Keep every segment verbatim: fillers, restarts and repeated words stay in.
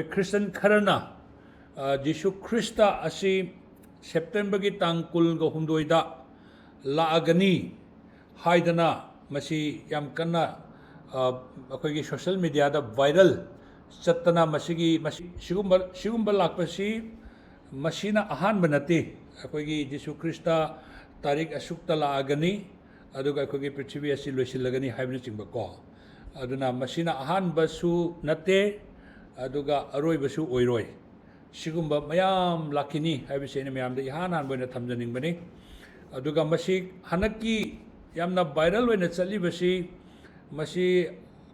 Christian ꯈꯔꯅ, ꯑ, Jesus Christ ꯑꯁꯤ ꯁꯦꯞꯇꯦꯝꯕꯔꯒꯤ ꯇꯥꯡ ꯀꯨꯟꯒ ꯍꯨꯝꯗꯣꯏꯗ ꯂꯥꯛꯑꯒꯅꯤ ꯍꯥꯏꯗꯅ ꯃꯁꯤ ꯌꯥꯝ ꯀꯟꯅ, ꯑ, ꯑꯩꯈꯣꯏꯒꯤ ꯁꯣꯁꯦꯜ ꯃꯦꯗꯤꯌꯥꯗ ꯚꯥꯏꯔꯦꯜ ꯆꯠꯇꯅ ꯃꯁꯤꯒꯤ, ꯃꯁꯤ, ꯁꯤꯒꯨꯝꯕ, ꯁꯤꯒꯨꯝꯕ ꯂꯥꯛꯄꯁꯤ ꯃꯁꯤꯅ ꯑꯍꯥꯟꯕ ꯅꯠꯇꯦ꯫ ꯑꯩꯈꯣꯏꯒꯤ ꯖꯤꯁꯨ ꯈ꯭ꯔꯤꯁꯇ ꯇꯥꯔꯤꯛ ꯑꯁꯨꯛꯇ ꯂꯥꯛꯑꯒꯅꯤ, ꯑꯗꯨꯒ ꯑꯩꯈꯣꯏꯒꯤ ꯄ꯭ꯔꯤꯊꯤꯕꯤ ꯑꯁꯤ ꯂꯣꯏꯁꯤꯜꯂꯒꯅꯤ ꯍꯥꯏꯕꯅꯆꯤꯡꯕ ꯀꯣ꯫ ꯑꯗꯨꯅ ꯃꯁꯤꯅ ꯑꯍꯥꯟꯕꯁꯨ ꯅꯠꯇꯦ, ꯑꯗꯨꯒ ꯑꯔꯣꯏꯕꯁꯨ ꯑꯣꯏꯔꯣꯏ꯫ ꯁꯤꯒꯨꯝꯕ ꯃꯌꯥꯝ ꯂꯥꯛꯈꯤꯅꯤ ꯍꯥꯏꯕꯁꯤ ꯑꯩꯅ ꯃꯌꯥꯝꯗ ꯏꯍꯥꯟ ꯍꯥꯟꯕ ꯑꯣꯏꯅ ꯊꯝꯖꯅꯤꯡꯕꯅꯤ꯫ ꯑꯗꯨꯒ ꯃꯁꯤ ꯍꯟꯗꯛꯀꯤ ꯌꯥꯝꯅ ꯚꯥꯏꯔꯦꯜ ꯑꯣꯏꯅ ꯆꯠꯂꯤꯕꯁꯤ, ꯃꯁꯤ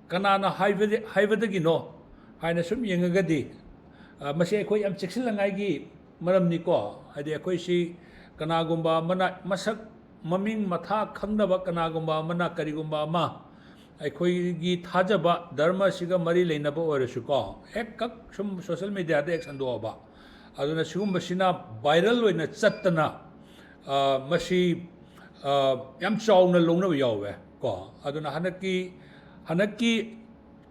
ꯀꯅꯥꯅ ꯍꯥꯏꯕꯗ-, ꯍꯥꯏꯕꯗꯒꯤꯅꯣ ꯍꯥꯏꯅ ꯁꯨꯝ ꯌꯦꯡꯉꯒꯗꯤ, ꯑ, ꯃꯁꯤ ꯑꯩꯈꯣꯏ ꯌꯥꯝ ꯆꯦꯛꯁꯤꯟꯅꯉꯥꯏꯒꯤ ꯃꯔꯝꯅꯤꯀꯣ꯫ ꯍꯥꯏꯗꯤ ꯑꯩꯈꯣꯏꯁꯤ ꯀꯅꯥꯒꯨꯝꯕ ꯑꯃꯅ ꯃꯁꯛ ꯃꯃꯤꯡ ꯃꯊꯥ ꯈꯪꯗꯕ ꯀꯅꯥꯒꯨꯝꯕ ꯑꯃꯅ ꯀꯔꯤꯒꯨꯝꯕ ꯑꯃ ꯑꯩꯈꯣꯏꯒꯤ ꯊꯥꯖꯕ ꯙꯔꯃꯁꯤꯒ ꯃꯔꯤ ꯂꯩꯅꯕ ꯑꯣꯏꯔꯁꯨꯀꯣ, ꯍꯦꯛ ꯀꯛ ꯁꯨꯝ ꯁꯣꯁꯦꯜ ꯃꯦꯗꯤꯌꯥꯗ ꯍꯦꯛ ꯁꯟꯗꯣꯛꯑꯕ꯫ ꯑꯗꯨꯅ ꯁꯤꯒꯨꯝꯕꯁꯤꯅ ꯚꯥꯏꯔꯦꯜ ꯑꯣꯏꯅ ꯆꯠꯇꯅ, ꯑ, ꯃꯁꯤ, ꯑ, ꯌꯥꯝ ꯆꯥꯎꯅ ꯂꯧꯅꯕ ꯌꯥꯎꯋꯦ ꯀꯣ꯫ ꯑꯗꯨꯅ ꯍꯟꯗꯛꯀꯤ, ꯍꯟꯗꯛꯀꯤ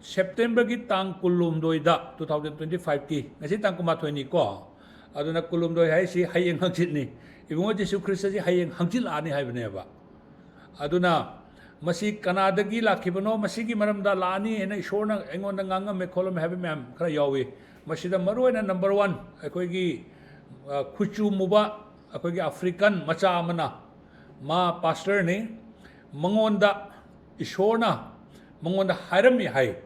ꯁꯦꯞꯇꯦꯝꯕꯔꯒꯤ ꯇꯥꯡ ꯀꯨꯟꯍꯨꯝꯗꯣꯏꯗ, two thousand twenty five ꯀꯤ, ꯉꯁꯤ ꯇꯥꯡ ꯀꯨꯟꯃꯥꯊꯣꯏꯅꯤꯀꯣ꯫ ꯑꯗꯨꯅ ꯀꯨꯟꯍꯨꯝꯗꯣꯏ ꯍꯥꯏꯁꯤ ꯍꯌꯦꯡ ꯍꯪꯆꯤꯠꯅꯤ꯫ ꯏꯕꯨꯡꯉꯣ ꯖꯤꯁꯨ ꯈ꯭ꯔꯤꯁꯇꯁꯤ ꯍꯌꯦꯡ ꯍꯪꯆꯤꯠ ꯂꯥꯛꯑꯅꯤ ꯍꯥꯏꯕꯅꯦꯕ꯫ ꯑꯗꯨꯅ ꯃꯁꯤ ꯀꯅꯥꯗꯒꯤ ꯂꯥꯛꯈꯤꯕꯅꯣ, ꯃꯁꯤꯒꯤ ꯃꯔꯝꯗ ꯂꯥꯛꯑꯅꯤ ꯍꯥꯏꯅ ꯏꯁꯣꯔꯅ ꯑꯩꯉꯣꯟꯗ ꯉꯥꯡꯉꯝꯃꯦ ꯈꯣꯠꯂꯝꯃꯦ ꯍꯥꯏꯕ ꯃꯌꯥꯝ ꯈꯔ ꯌꯥꯎꯏ꯫ ꯃꯁꯤꯗ ꯃꯔꯨꯑꯣꯏꯅ number one, ꯑꯩꯈꯣꯏꯒꯤ, ꯑ, ꯀꯨꯆꯨ ꯃꯨꯕ, ꯑꯩꯈꯣꯏꯒꯤ ꯑꯐ꯭ꯔꯤꯀꯥꯟ ꯃꯆꯥ ꯑꯃꯅ, ꯃꯥ ꯄꯥꯁꯇꯔꯅꯤ, ꯃꯉꯣꯟꯗ ꯏꯁꯣꯔꯅ ꯃꯉꯣꯟꯗ ꯍꯥꯏꯔꯝꯃꯤ ꯍꯥꯏ꯫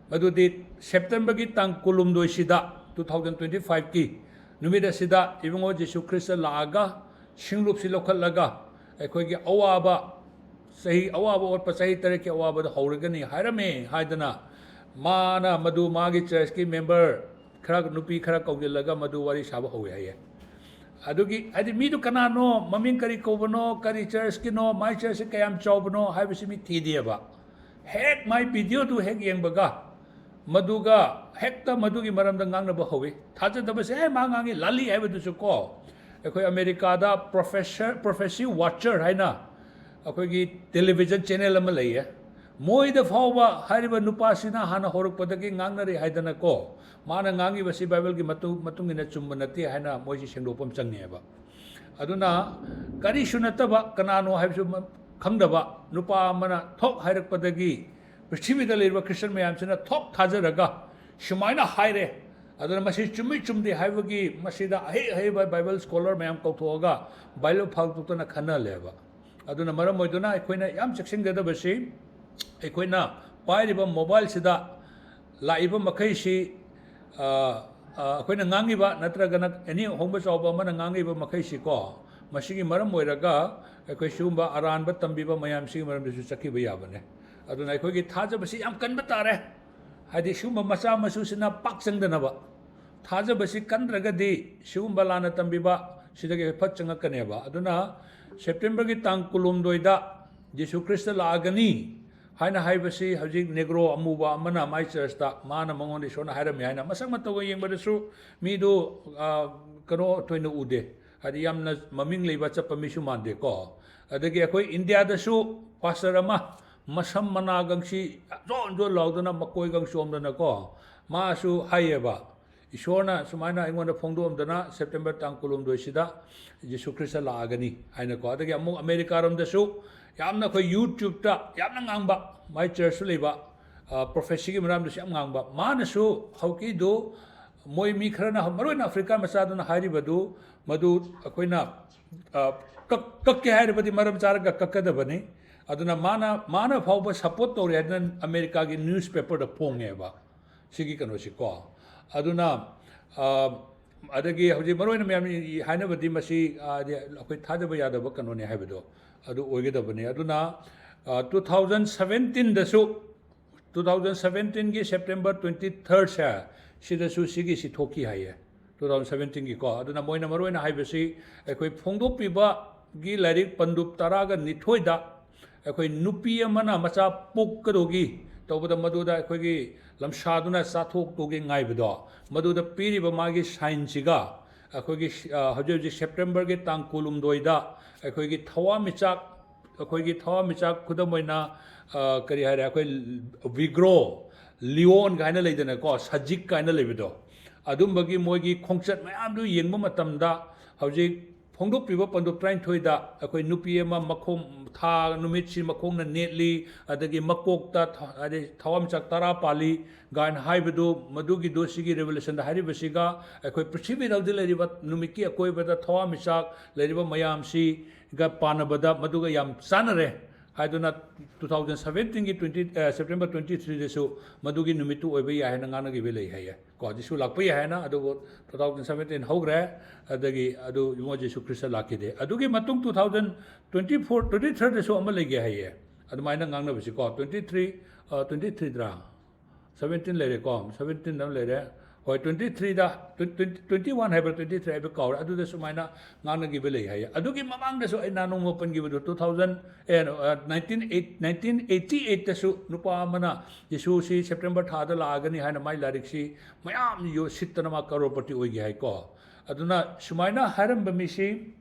ꯃꯗꯨꯗꯤ ꯁꯦꯞꯇꯦꯝꯕꯔꯒꯤ ꯇꯥꯡ ꯀꯨꯟꯍꯨꯝꯗꯣꯏꯁꯤꯗ, two thousand twenty five ꯀꯤ ꯅꯨꯃꯤꯠ ꯑꯁꯤꯗ ꯏꯕꯨꯡꯉꯣ ꯖꯤꯁꯨ ꯈ꯭ꯔꯤꯁꯇ ꯂꯥꯛꯑꯒ ꯁꯤꯡꯂꯨꯞꯁꯤ ꯂꯧꯈꯠꯂꯒ ꯑꯩꯈꯣꯏꯒꯤ ꯑꯋꯥꯕ ꯆꯍꯤ, ꯑꯋꯥꯕ ꯑꯣꯠꯄ ꯆꯍꯤ ꯇꯔꯦꯠꯀꯤ ꯑꯋꯥꯕꯗꯨ ꯍꯧꯔꯒꯅꯤ ꯍꯥꯏꯔꯝꯃꯦ ꯍꯥꯏꯗꯅ, ꯃꯥꯅ ꯃꯗꯨ ꯃꯥꯒꯤ ꯆꯔꯆꯀꯤ ꯃꯦꯝꯕꯔ ꯈꯔ, ꯅꯨꯄꯤ ꯈꯔ ꯀꯧꯁꯤꯜꯂꯒ ꯃꯗꯨ ꯋꯥꯔꯤ ꯁꯥꯕ ꯍꯧꯋꯦ ꯍꯥꯏꯌꯦ꯫ ꯑꯗꯨꯒꯤ, ꯍꯥꯏꯗꯤ, ꯃꯤꯗꯨ ꯀꯅꯥꯅꯣ, ꯃꯃꯤꯡ ꯀꯔꯤ ꯀꯧꯕꯅꯣ, ꯀꯔꯤ ꯆꯔꯆꯀꯤꯅꯣ, ꯃꯥꯏ ꯆꯔꯆꯁꯤ ꯀꯌꯥꯝ ꯆꯥꯎꯕꯅꯣ ꯍꯥꯏꯕꯁꯤ ꯃꯤ ꯊꯤꯗꯦꯕ꯫ ꯍꯦꯛ ꯃꯥꯏ ꯚꯤꯗꯤꯑꯣꯗꯨ ꯍꯦꯛ ꯌꯦꯡꯕꯒ, ꯃꯗꯨꯒ ꯍꯦꯛꯇ ꯃꯗꯨꯒꯤ ꯃꯔꯝꯗ ꯉꯥꯡꯅꯕ ꯍꯧꯋꯤ꯫ ꯊꯥꯖꯗꯕꯁꯦ, "ꯑꯦ, ꯃꯥ ꯉꯥꯡꯉꯤ, ꯂꯥꯜꯂꯤ" ꯍꯥꯏꯕꯗꯨꯁꯨ ꯀꯣ, ꯑꯩꯈꯣꯏ ꯑꯃꯦꯔꯤꯀꯥꯗ Professor, Prophecy Watcher ꯍꯥꯏꯅ ꯑꯩꯈꯣꯏꯒꯤ ꯇꯦꯂꯤꯚꯤꯖꯟ ꯆꯦꯅꯦꯜ ꯑꯃ ꯂꯩꯌꯦ꯫ ꯃꯣꯏꯗ ꯐꯥꯎꯕ ꯍꯥꯏꯔꯤꯕ ꯅꯨꯄꯥꯁꯤꯅ ꯍꯥꯟꯅ ꯍꯧꯔꯛꯄꯗꯒꯤ ꯉꯥꯡꯅꯔꯤ ꯍꯥꯏꯗꯅꯀꯣ, ꯃꯥꯅ ꯉꯥꯡꯉꯤꯕꯁꯤ ꯕꯥꯏꯕꯜꯒꯤ ꯃꯇꯨꯡ, ꯃꯇꯨꯡ ꯏꯟꯅ ꯆꯨꯝꯕ ꯅꯠꯇꯦ ꯍꯥꯏꯅ ꯃꯣꯏꯁꯤ ꯁꯦꯡꯗꯣꯛꯄ ꯑꯃ ꯆꯪꯉꯦꯕ꯫ ꯑꯗꯨꯅ ꯀꯔꯤꯁꯨ ꯅꯠꯇꯕ, ꯀꯅꯥꯅꯣ ꯍꯥꯏꯕꯁꯨ ꯃ-, ꯈꯪꯗꯕ ꯅꯨꯄꯥ ꯑꯃꯅ ꯊꯣꯛ ꯍꯥꯏꯔꯛꯄꯗꯒꯤ ꯄ꯭ꯔꯤꯊꯤꯕꯤꯗ ꯂꯩꯔꯤꯕ ꯈ꯭ꯔꯤꯁꯇꯤꯌꯥꯟ ꯃꯌꯥꯝꯁꯤꯅ ꯊꯣꯛ ꯊꯥꯖꯔꯒ ꯁꯨꯃꯥꯏꯅ ꯍꯥꯏꯔꯦ, ꯑꯗꯨꯅ ꯃꯁꯤ ꯆꯨꯝꯃꯤ ꯆꯨꯝꯗꯦ ꯍꯥꯏꯕꯒꯤ ꯃꯁꯤꯗ ꯑꯍꯩ ꯑꯍꯩꯕ ꯕꯥꯏꯕꯜ ꯁ꯭ꯀꯣꯂꯔ ꯃꯌꯥꯝ ꯀꯧꯊꯣꯛꯑꯒ ꯕꯥꯏꯕꯜ ꯐꯥꯎꯗꯣꯛꯇꯅ ꯈꯟꯅꯍꯜꯂꯦꯕ꯫ ꯑꯗꯨꯅ ꯃꯔꯝ ꯑꯣꯏꯗꯨꯅ ꯑꯩꯈꯣꯏꯅ ꯌꯥꯝ ꯆꯦꯛꯁꯤꯟꯒꯗꯕꯁꯤ, ꯑꯩꯈꯣꯏꯅ ꯄꯥꯏꯔꯤꯕ ꯃꯣꯕꯥꯏꯜꯁꯤꯗ ꯂꯥꯛꯏꯕ ꯃꯈꯩꯁꯤ, ꯑ, ꯑ, ꯑꯩꯈꯣꯏꯅ ꯉꯥꯡꯉꯤꯕ ꯅꯠꯇ꯭ꯔꯒꯅ ꯑꯦꯅꯤ ꯑꯍꯣꯡꯕ ꯆꯥꯎꯕ ꯑꯃꯅ ꯉꯥꯡꯉꯤꯕ ꯃꯈꯩꯁꯤꯀꯣ, ꯃꯁꯤꯒꯤ ꯃꯔꯝ ꯑꯣꯏꯔꯒ ꯑꯩꯈꯣꯏ ꯁꯤꯒꯨꯝꯕ ꯑꯔꯥꯟꯕ ꯇꯝꯕꯤꯕ ꯃꯌꯥꯝꯁꯤꯒꯤ ꯃꯔꯝꯗꯁꯨ ꯆꯠꯈꯤꯕ ꯌꯥꯕꯅꯦ꯫ ꯑꯗꯨꯅ ꯑꯩꯈꯣꯏꯒꯤ ꯊꯥꯖꯕꯁꯤ ꯌꯥꯝ ꯀꯟꯕ ꯇꯥꯔꯦ꯫ ꯍꯥꯏꯗꯤ ꯁꯤꯒꯨꯝꯕ ꯃꯆꯥ ꯃꯁꯨꯁꯤꯅ ꯄꯥꯛ ꯆꯪꯗꯅꯕ꯫ ꯊꯥꯖꯕꯁꯤ ꯀꯟꯗ꯭ꯔꯒꯗꯤ ꯁꯤꯒꯨꯝꯕ ꯂꯥꯟꯅ ꯇꯝꯕꯤꯕ ꯁꯤꯗꯒꯤ ꯑꯩꯈꯣꯏ ꯐꯠ ꯆꯪꯉꯛꯀꯅꯦꯕ꯫ ꯑꯗꯨꯅ ꯁꯦꯞꯇꯦꯝꯕꯔꯒꯤ ꯇꯥꯡ ꯀꯨꯟꯍꯨꯝꯗꯣꯏꯗ ꯖꯤꯁꯨ ꯈ꯭ꯔꯤꯁꯇ ꯂꯥꯛꯑꯒꯅꯤ ꯍꯥꯏꯅ ꯍꯥꯏꯕꯁꯤ ꯍꯧꯖꯤꯛ ꯅꯦꯒ꯭ꯔꯣ ꯑꯃꯨꯕ ꯑꯃꯅ ꯃꯥꯏ ꯆꯔꯆꯇ ꯃꯥꯅ ꯃꯉꯣꯟꯗ ꯏꯁꯣꯔꯅ ꯍꯥꯏꯔꯝꯃꯤ ꯍꯥꯏꯅ ꯃꯁꯛ ꯃꯇꯧꯒ ꯌꯦꯡꯕꯗꯁꯨ ꯃꯤꯗꯨ, ꯑ, ꯀꯩꯅꯣ ꯊꯣꯏꯅ ꯎꯗꯦ꯫ ꯍꯥꯏꯗꯤ ꯌꯥꯝꯅ ꯃꯃꯤꯡ ꯂꯩꯕ ꯆꯠꯄ ꯃꯤꯁꯨ ꯃꯥꯟꯗꯦꯀꯣ꯫ ꯑꯗꯒꯤ ꯑꯩꯈꯣꯏ ꯏꯟꯗꯤꯌꯥꯗꯁꯨ ꯄꯥꯁꯇꯔ ꯑꯃ ꯃꯁꯝ ꯃꯅꯥꯒꯪꯁꯤ ꯖꯣꯟ ꯖꯣꯟ ꯂꯥꯎꯗꯅ ꯃꯀꯣꯏꯒꯪ ꯆꯣꯝꯗꯅꯀꯣ ꯃꯥꯁꯨ ꯍꯥꯏꯌꯦꯕ, ꯏꯁꯣꯔꯅ ꯁꯨꯃꯥꯏꯅ ꯑꯩꯉꯣꯟꯗ ꯐꯣꯡꯗꯣꯛꯑꯝꯗꯅ ꯁꯦꯞꯇꯦꯝꯕꯔ ꯇꯥꯡ ꯀꯨꯟꯍꯨꯝꯗꯣꯏꯁꯤꯗ ꯖꯤꯁꯨ ꯈ꯭ꯔꯤꯁꯇ ꯂꯥꯛꯑꯒꯅꯤ ꯍꯥꯏꯅꯀꯣ꯫ ꯑꯗꯒꯤ ꯑꯃꯨꯛ ꯑꯃꯦꯔꯤꯀꯥꯔꯣꯝꯗꯁꯨ ꯌꯥꯝꯅ ꯑꯩꯈꯣꯏ YouTubeꯇ ꯌꯥꯝꯅ ꯉꯥꯡꯕ, ꯃꯥꯏ ꯆꯔꯆꯁꯨ ꯂꯩꯕ, ꯑ, ꯄ꯭ꯔꯣꯐꯦꯁꯤꯒꯤ ꯃꯔꯝꯗꯁꯨ ꯌꯥꯝ ꯉꯥꯡꯕ꯫ ꯃꯥꯅꯁꯨ ꯍꯧꯖꯤꯛꯀꯤꯗꯨ ꯃꯣꯏ ꯃꯤ ꯈꯔꯅ, ꯃꯔꯨꯑꯣꯏꯅ ꯑꯐ꯭ꯔꯤꯀꯥ ꯃꯆꯥꯗꯨꯅ ꯍꯥꯏꯔꯤꯕꯗꯨ, ꯃꯗꯨ ꯑꯩꯈꯣꯏꯅ, ꯑ, ꯀꯛ-, ꯀꯛꯀꯦ ꯍꯥꯏꯔꯕꯗꯤ ꯃꯔꯝ ꯆꯥꯔꯒ ꯀꯛꯀꯗꯕꯅꯤ꯫ ꯑꯗꯨꯅ ꯃꯥꯅ, ꯃꯥꯅ ꯐꯥꯎꯕ ꯁꯞꯄꯣꯔꯠ ꯇꯧꯔꯦ ꯍꯥꯏꯗꯅ ꯑꯃꯦꯔꯤꯀꯥꯒꯤ ꯅ꯭ꯌꯨꯁꯄꯦꯄꯔꯗ ꯐꯣꯡꯉꯦꯕ꯫ ꯁꯤꯒꯤ ꯀꯩꯅꯣꯁꯤꯀꯣ꯫ ꯑꯗꯨꯅ, ꯑ, ꯑꯗꯒꯤ ꯍꯧꯖꯤꯛ ꯃꯔꯨꯑꯣꯏꯅ ꯃꯌꯥꯝ ꯍꯥꯏꯅꯕꯗꯤ ꯃꯁꯤ, ꯑ, ꯍꯥꯏꯗꯤ ꯑꯩꯈꯣꯏ ꯊꯥꯖꯕ ꯌꯥꯗꯕ ꯀꯩꯅꯣꯅꯤ ꯍꯥꯏꯕꯗꯣ ꯑꯗꯨ ꯑꯣꯏꯒꯗꯕꯅꯤ꯫ ꯑꯗꯨꯅ, ꯑ, two thousand seventeenꯗꯁꯨ, two thousand seventeenꯒꯤ September twenty thirdꯁꯦ, ꯁꯤꯗꯁꯨ ꯁꯤꯒꯤꯁꯤ ꯊꯣꯛꯈꯤ ꯍꯥꯏꯌꯦ, two thousand seventeenꯒꯤꯀꯣ꯫ ꯑꯗꯨꯅ ꯃꯣꯏꯅ ꯃꯔꯨꯑꯣꯏꯅ ꯍꯥꯏꯕꯁꯤ ꯑꯩꯈꯣꯏ ꯐꯣꯡꯗꯣꯛꯄꯤꯕꯒꯤ ꯂꯥꯏꯔꯤꯛ ꯄꯟꯗꯨꯞ ꯇꯔꯥꯒ ꯅꯤꯊꯣꯏꯗ ꯑꯩꯈꯣꯏ ꯅꯨꯄꯤ ꯑꯃꯅ ꯃꯆꯥ ꯄꯣꯛꯀꯗꯧꯒꯤ ꯇꯧꯕꯗ ꯃꯗꯨꯗ ꯑꯩꯈꯣꯏꯒꯤ ꯂꯝꯁꯥꯗꯨꯅ ꯆꯥꯊꯣꯛꯇꯧꯒꯤ ꯉꯥꯏꯕꯗꯣ, ꯃꯗꯨꯗ ꯄꯤꯔꯤꯕ ꯃꯥꯒꯤ ꯁꯥꯏꯟꯁꯤꯒ ꯑꯩꯈꯣꯏꯒꯤ, ꯑ, ꯍꯧꯖꯤꯛ ꯍꯧꯖꯤꯛ ꯁꯦꯞꯇꯦꯝꯕꯔꯒꯤ ꯇꯥꯡ ꯀꯨꯟꯍꯨꯝꯗꯣꯏꯗ ꯑꯩꯈꯣꯏꯒꯤ ꯊꯋꯥꯟꯃꯤꯆꯥꯛ ꯑꯩꯈꯣꯏꯒꯤ ꯊꯋꯥꯟꯃꯤꯆꯥꯛ, ꯈꯨꯗꯝ ꯑꯣꯏꯅ, ꯑ, ꯀꯔꯤ ꯍꯥꯏꯔꯦ, ꯑꯩꯈꯣꯏ ꯚꯤꯒ꯭ꯔꯣ, ꯂꯤꯑꯣꯟ ꯀꯥꯏꯅ ꯂꯩꯗꯅꯀꯣ, ꯁꯖꯤꯛ ꯀꯥꯏꯅ ꯂꯩꯕꯗꯣ, ꯑꯗꯨꯝꯕꯒꯤ ꯃꯣꯏꯒꯤ ꯈꯣꯡꯆꯠ ꯃꯌꯥꯝꯗꯨ ꯌꯦꯡꯕ ꯃꯇꯝꯗ, ꯍꯧꯖꯤꯛ ꯐꯣꯡꯗꯣꯛꯄꯤꯕ ꯄꯟꯗꯨꯞ ꯇꯔꯥꯅꯤꯊꯣꯏꯗ ꯑꯩꯈꯣꯏ ꯅꯨꯄꯤ ꯑꯃ ꯃꯈꯣꯡ, ꯊꯥ ꯅꯨꯃꯤꯠꯁꯤ ꯃꯈꯣꯡꯅ ꯅꯦꯠꯂꯤ, ꯑꯗꯒꯤ ꯃꯀꯣꯛꯇ ꯊ-, ꯍꯥꯏꯗꯤ ꯊꯋꯥꯟꯃꯤꯆꯥꯛ ꯇꯔꯥ ꯄꯥꯜꯂꯤ ꯀꯥꯏꯅ ꯍꯥꯏꯕꯗꯨ, ꯃꯗꯨꯒꯤꯗꯨ ꯁꯤꯒꯤ ꯔꯤꯚꯤꯂꯦꯁꯟꯗ ꯍꯥꯏꯔꯤꯕꯁꯤꯒ ꯑꯩꯈꯣꯏ ꯄ꯭ꯔꯤꯊꯤꯕꯤꯗ ꯍꯧꯖꯤꯛ ꯂꯩꯔꯤꯕ ꯅꯨꯃꯤꯠꯀꯤ ꯑꯀꯣꯏꯕꯗ ꯊꯋꯥꯟꯃꯤꯆꯥꯛ ꯂꯩꯔꯤꯕ ꯃꯌꯥꯝꯁꯤꯒ ꯄꯥꯟꯅꯕꯗ ꯃꯗꯨꯒ ꯌꯥꯝ ꯆꯥꯟꯅꯔꯦ ꯍꯥꯏꯗꯨꯅ, ꯇꯨ ꯊꯥꯎꯖꯟ ꯁꯕꯦꯟꯇꯤꯟꯒꯤ ꯇ꯭ꯋꯦꯟꯇꯤ, ꯑ, ꯁꯦꯞꯇꯦꯝꯕꯔ ꯇ꯭ꯋꯦꯟꯇꯤ ꯊ꯭ꯔꯤꯗꯁꯨ ꯃꯗꯨꯒꯤ ꯅꯨꯃꯤꯠꯇꯨ ꯑꯣꯏꯕ ꯌꯥꯏ ꯍꯥꯏꯅ ꯉꯥꯡꯅꯈꯤꯕ ꯂꯩ ꯍꯥꯏꯌꯦ꯫ ꯀꯣ, ꯍꯧꯖꯤꯛꯁꯨ ꯂꯥꯛꯄ ꯌꯥꯏ ꯍꯥꯏꯅ, ꯑꯗꯨꯕꯨ ꯇꯨ ꯊꯥꯎꯖꯟ ꯁꯕꯦꯟꯇꯤꯟ ꯍꯧꯈ꯭ꯔꯦ, ꯑꯗꯒꯤ ꯑꯗꯨ ꯏꯕꯨꯡꯉꯣ ꯖꯤꯁꯨ ꯈ꯭ꯔꯤꯁꯇ ꯂꯥꯛꯈꯤꯗꯦ꯫ ꯑꯗꯨꯒꯤ ꯃꯇꯨꯡ two thousand twenty four, twenty ꯊ꯭ꯔꯤꯗꯁꯨ ꯑꯃ ꯂꯩꯒꯦ ꯍꯥꯏꯌꯦ꯫ ꯑꯗꯨꯃꯥꯏꯅ ꯉꯥꯡꯅꯕꯁꯤꯀꯣ, ꯇ꯭ꯋꯦꯟꯇꯤ ꯊ꯭ꯔꯤ, ꯑ, ꯇ꯭ꯋꯦꯟꯇꯤ ꯊ꯭ꯔꯤꯗ꯭ꯔꯥ? ꯁꯕꯦꯟꯇꯤꯟ ꯂꯩꯔꯦꯀꯣ, ꯁꯕꯦꯟꯇꯤꯟ ꯑꯃ ꯂꯩꯔꯦ꯫ ꯍꯣꯏ, ꯇ꯭ꯋꯦꯟꯇꯤ ꯊ꯭ꯔꯤꯗ, ꯇ꯭ꯋꯦꯟꯇꯤ ꯋꯥꯟ ꯍꯥꯏꯕ꯭ꯔꯥ, ꯇ꯭ꯋꯦꯟꯇꯤ ꯊ꯭ꯔꯤ ꯍꯥꯏꯕ꯭ꯔꯥ ꯀꯥꯎꯔꯦ, ꯑꯗꯨꯗ ꯁꯨꯃꯥꯏꯅ ꯉꯥꯡꯅꯈꯤꯕ ꯂꯩ ꯍꯥꯏꯌꯦ꯫ ꯑꯗꯨꯒꯤ ꯃꯃꯥꯡꯗꯁꯨ ꯑꯩ ꯅꯍꯥꯟ ꯅꯣꯡꯃ ꯄꯟꯈꯤꯕꯗꯣ, ꯇꯨ ꯊꯥꯎꯖꯟ, ꯑꯦ, ꯅꯣ, ꯑ, ꯅꯥꯏꯟꯇꯤꯟ ꯑꯩꯠ, ꯅꯥꯏꯟꯇꯤꯟ ꯑꯩꯠꯇꯤ ꯑꯩꯠꯇꯁꯨ ꯅꯨꯄꯥ ꯑꯃꯅ ꯌꯤꯁꯨꯁꯤ ꯁꯦꯞꯇꯦꯝꯕꯔ ꯊꯥꯗ ꯂꯥꯛꯑꯒꯅꯤ ꯍꯥꯏꯅ ꯃꯥꯏ ꯂꯥꯏꯔꯤꯛꯁꯤ ꯃꯌꯥꯝ ꯌꯣ-, ꯁꯤꯠꯇꯅ ꯃꯥ ꯀꯔꯣꯔꯄꯇꯤ ꯑꯣꯏꯒꯦ ꯍꯥꯏꯀꯣ꯫ ꯑꯗꯨꯅ ꯁꯨꯃꯥꯏꯅ ꯍꯥꯏꯔꯝꯕ ꯃꯤꯁꯤ,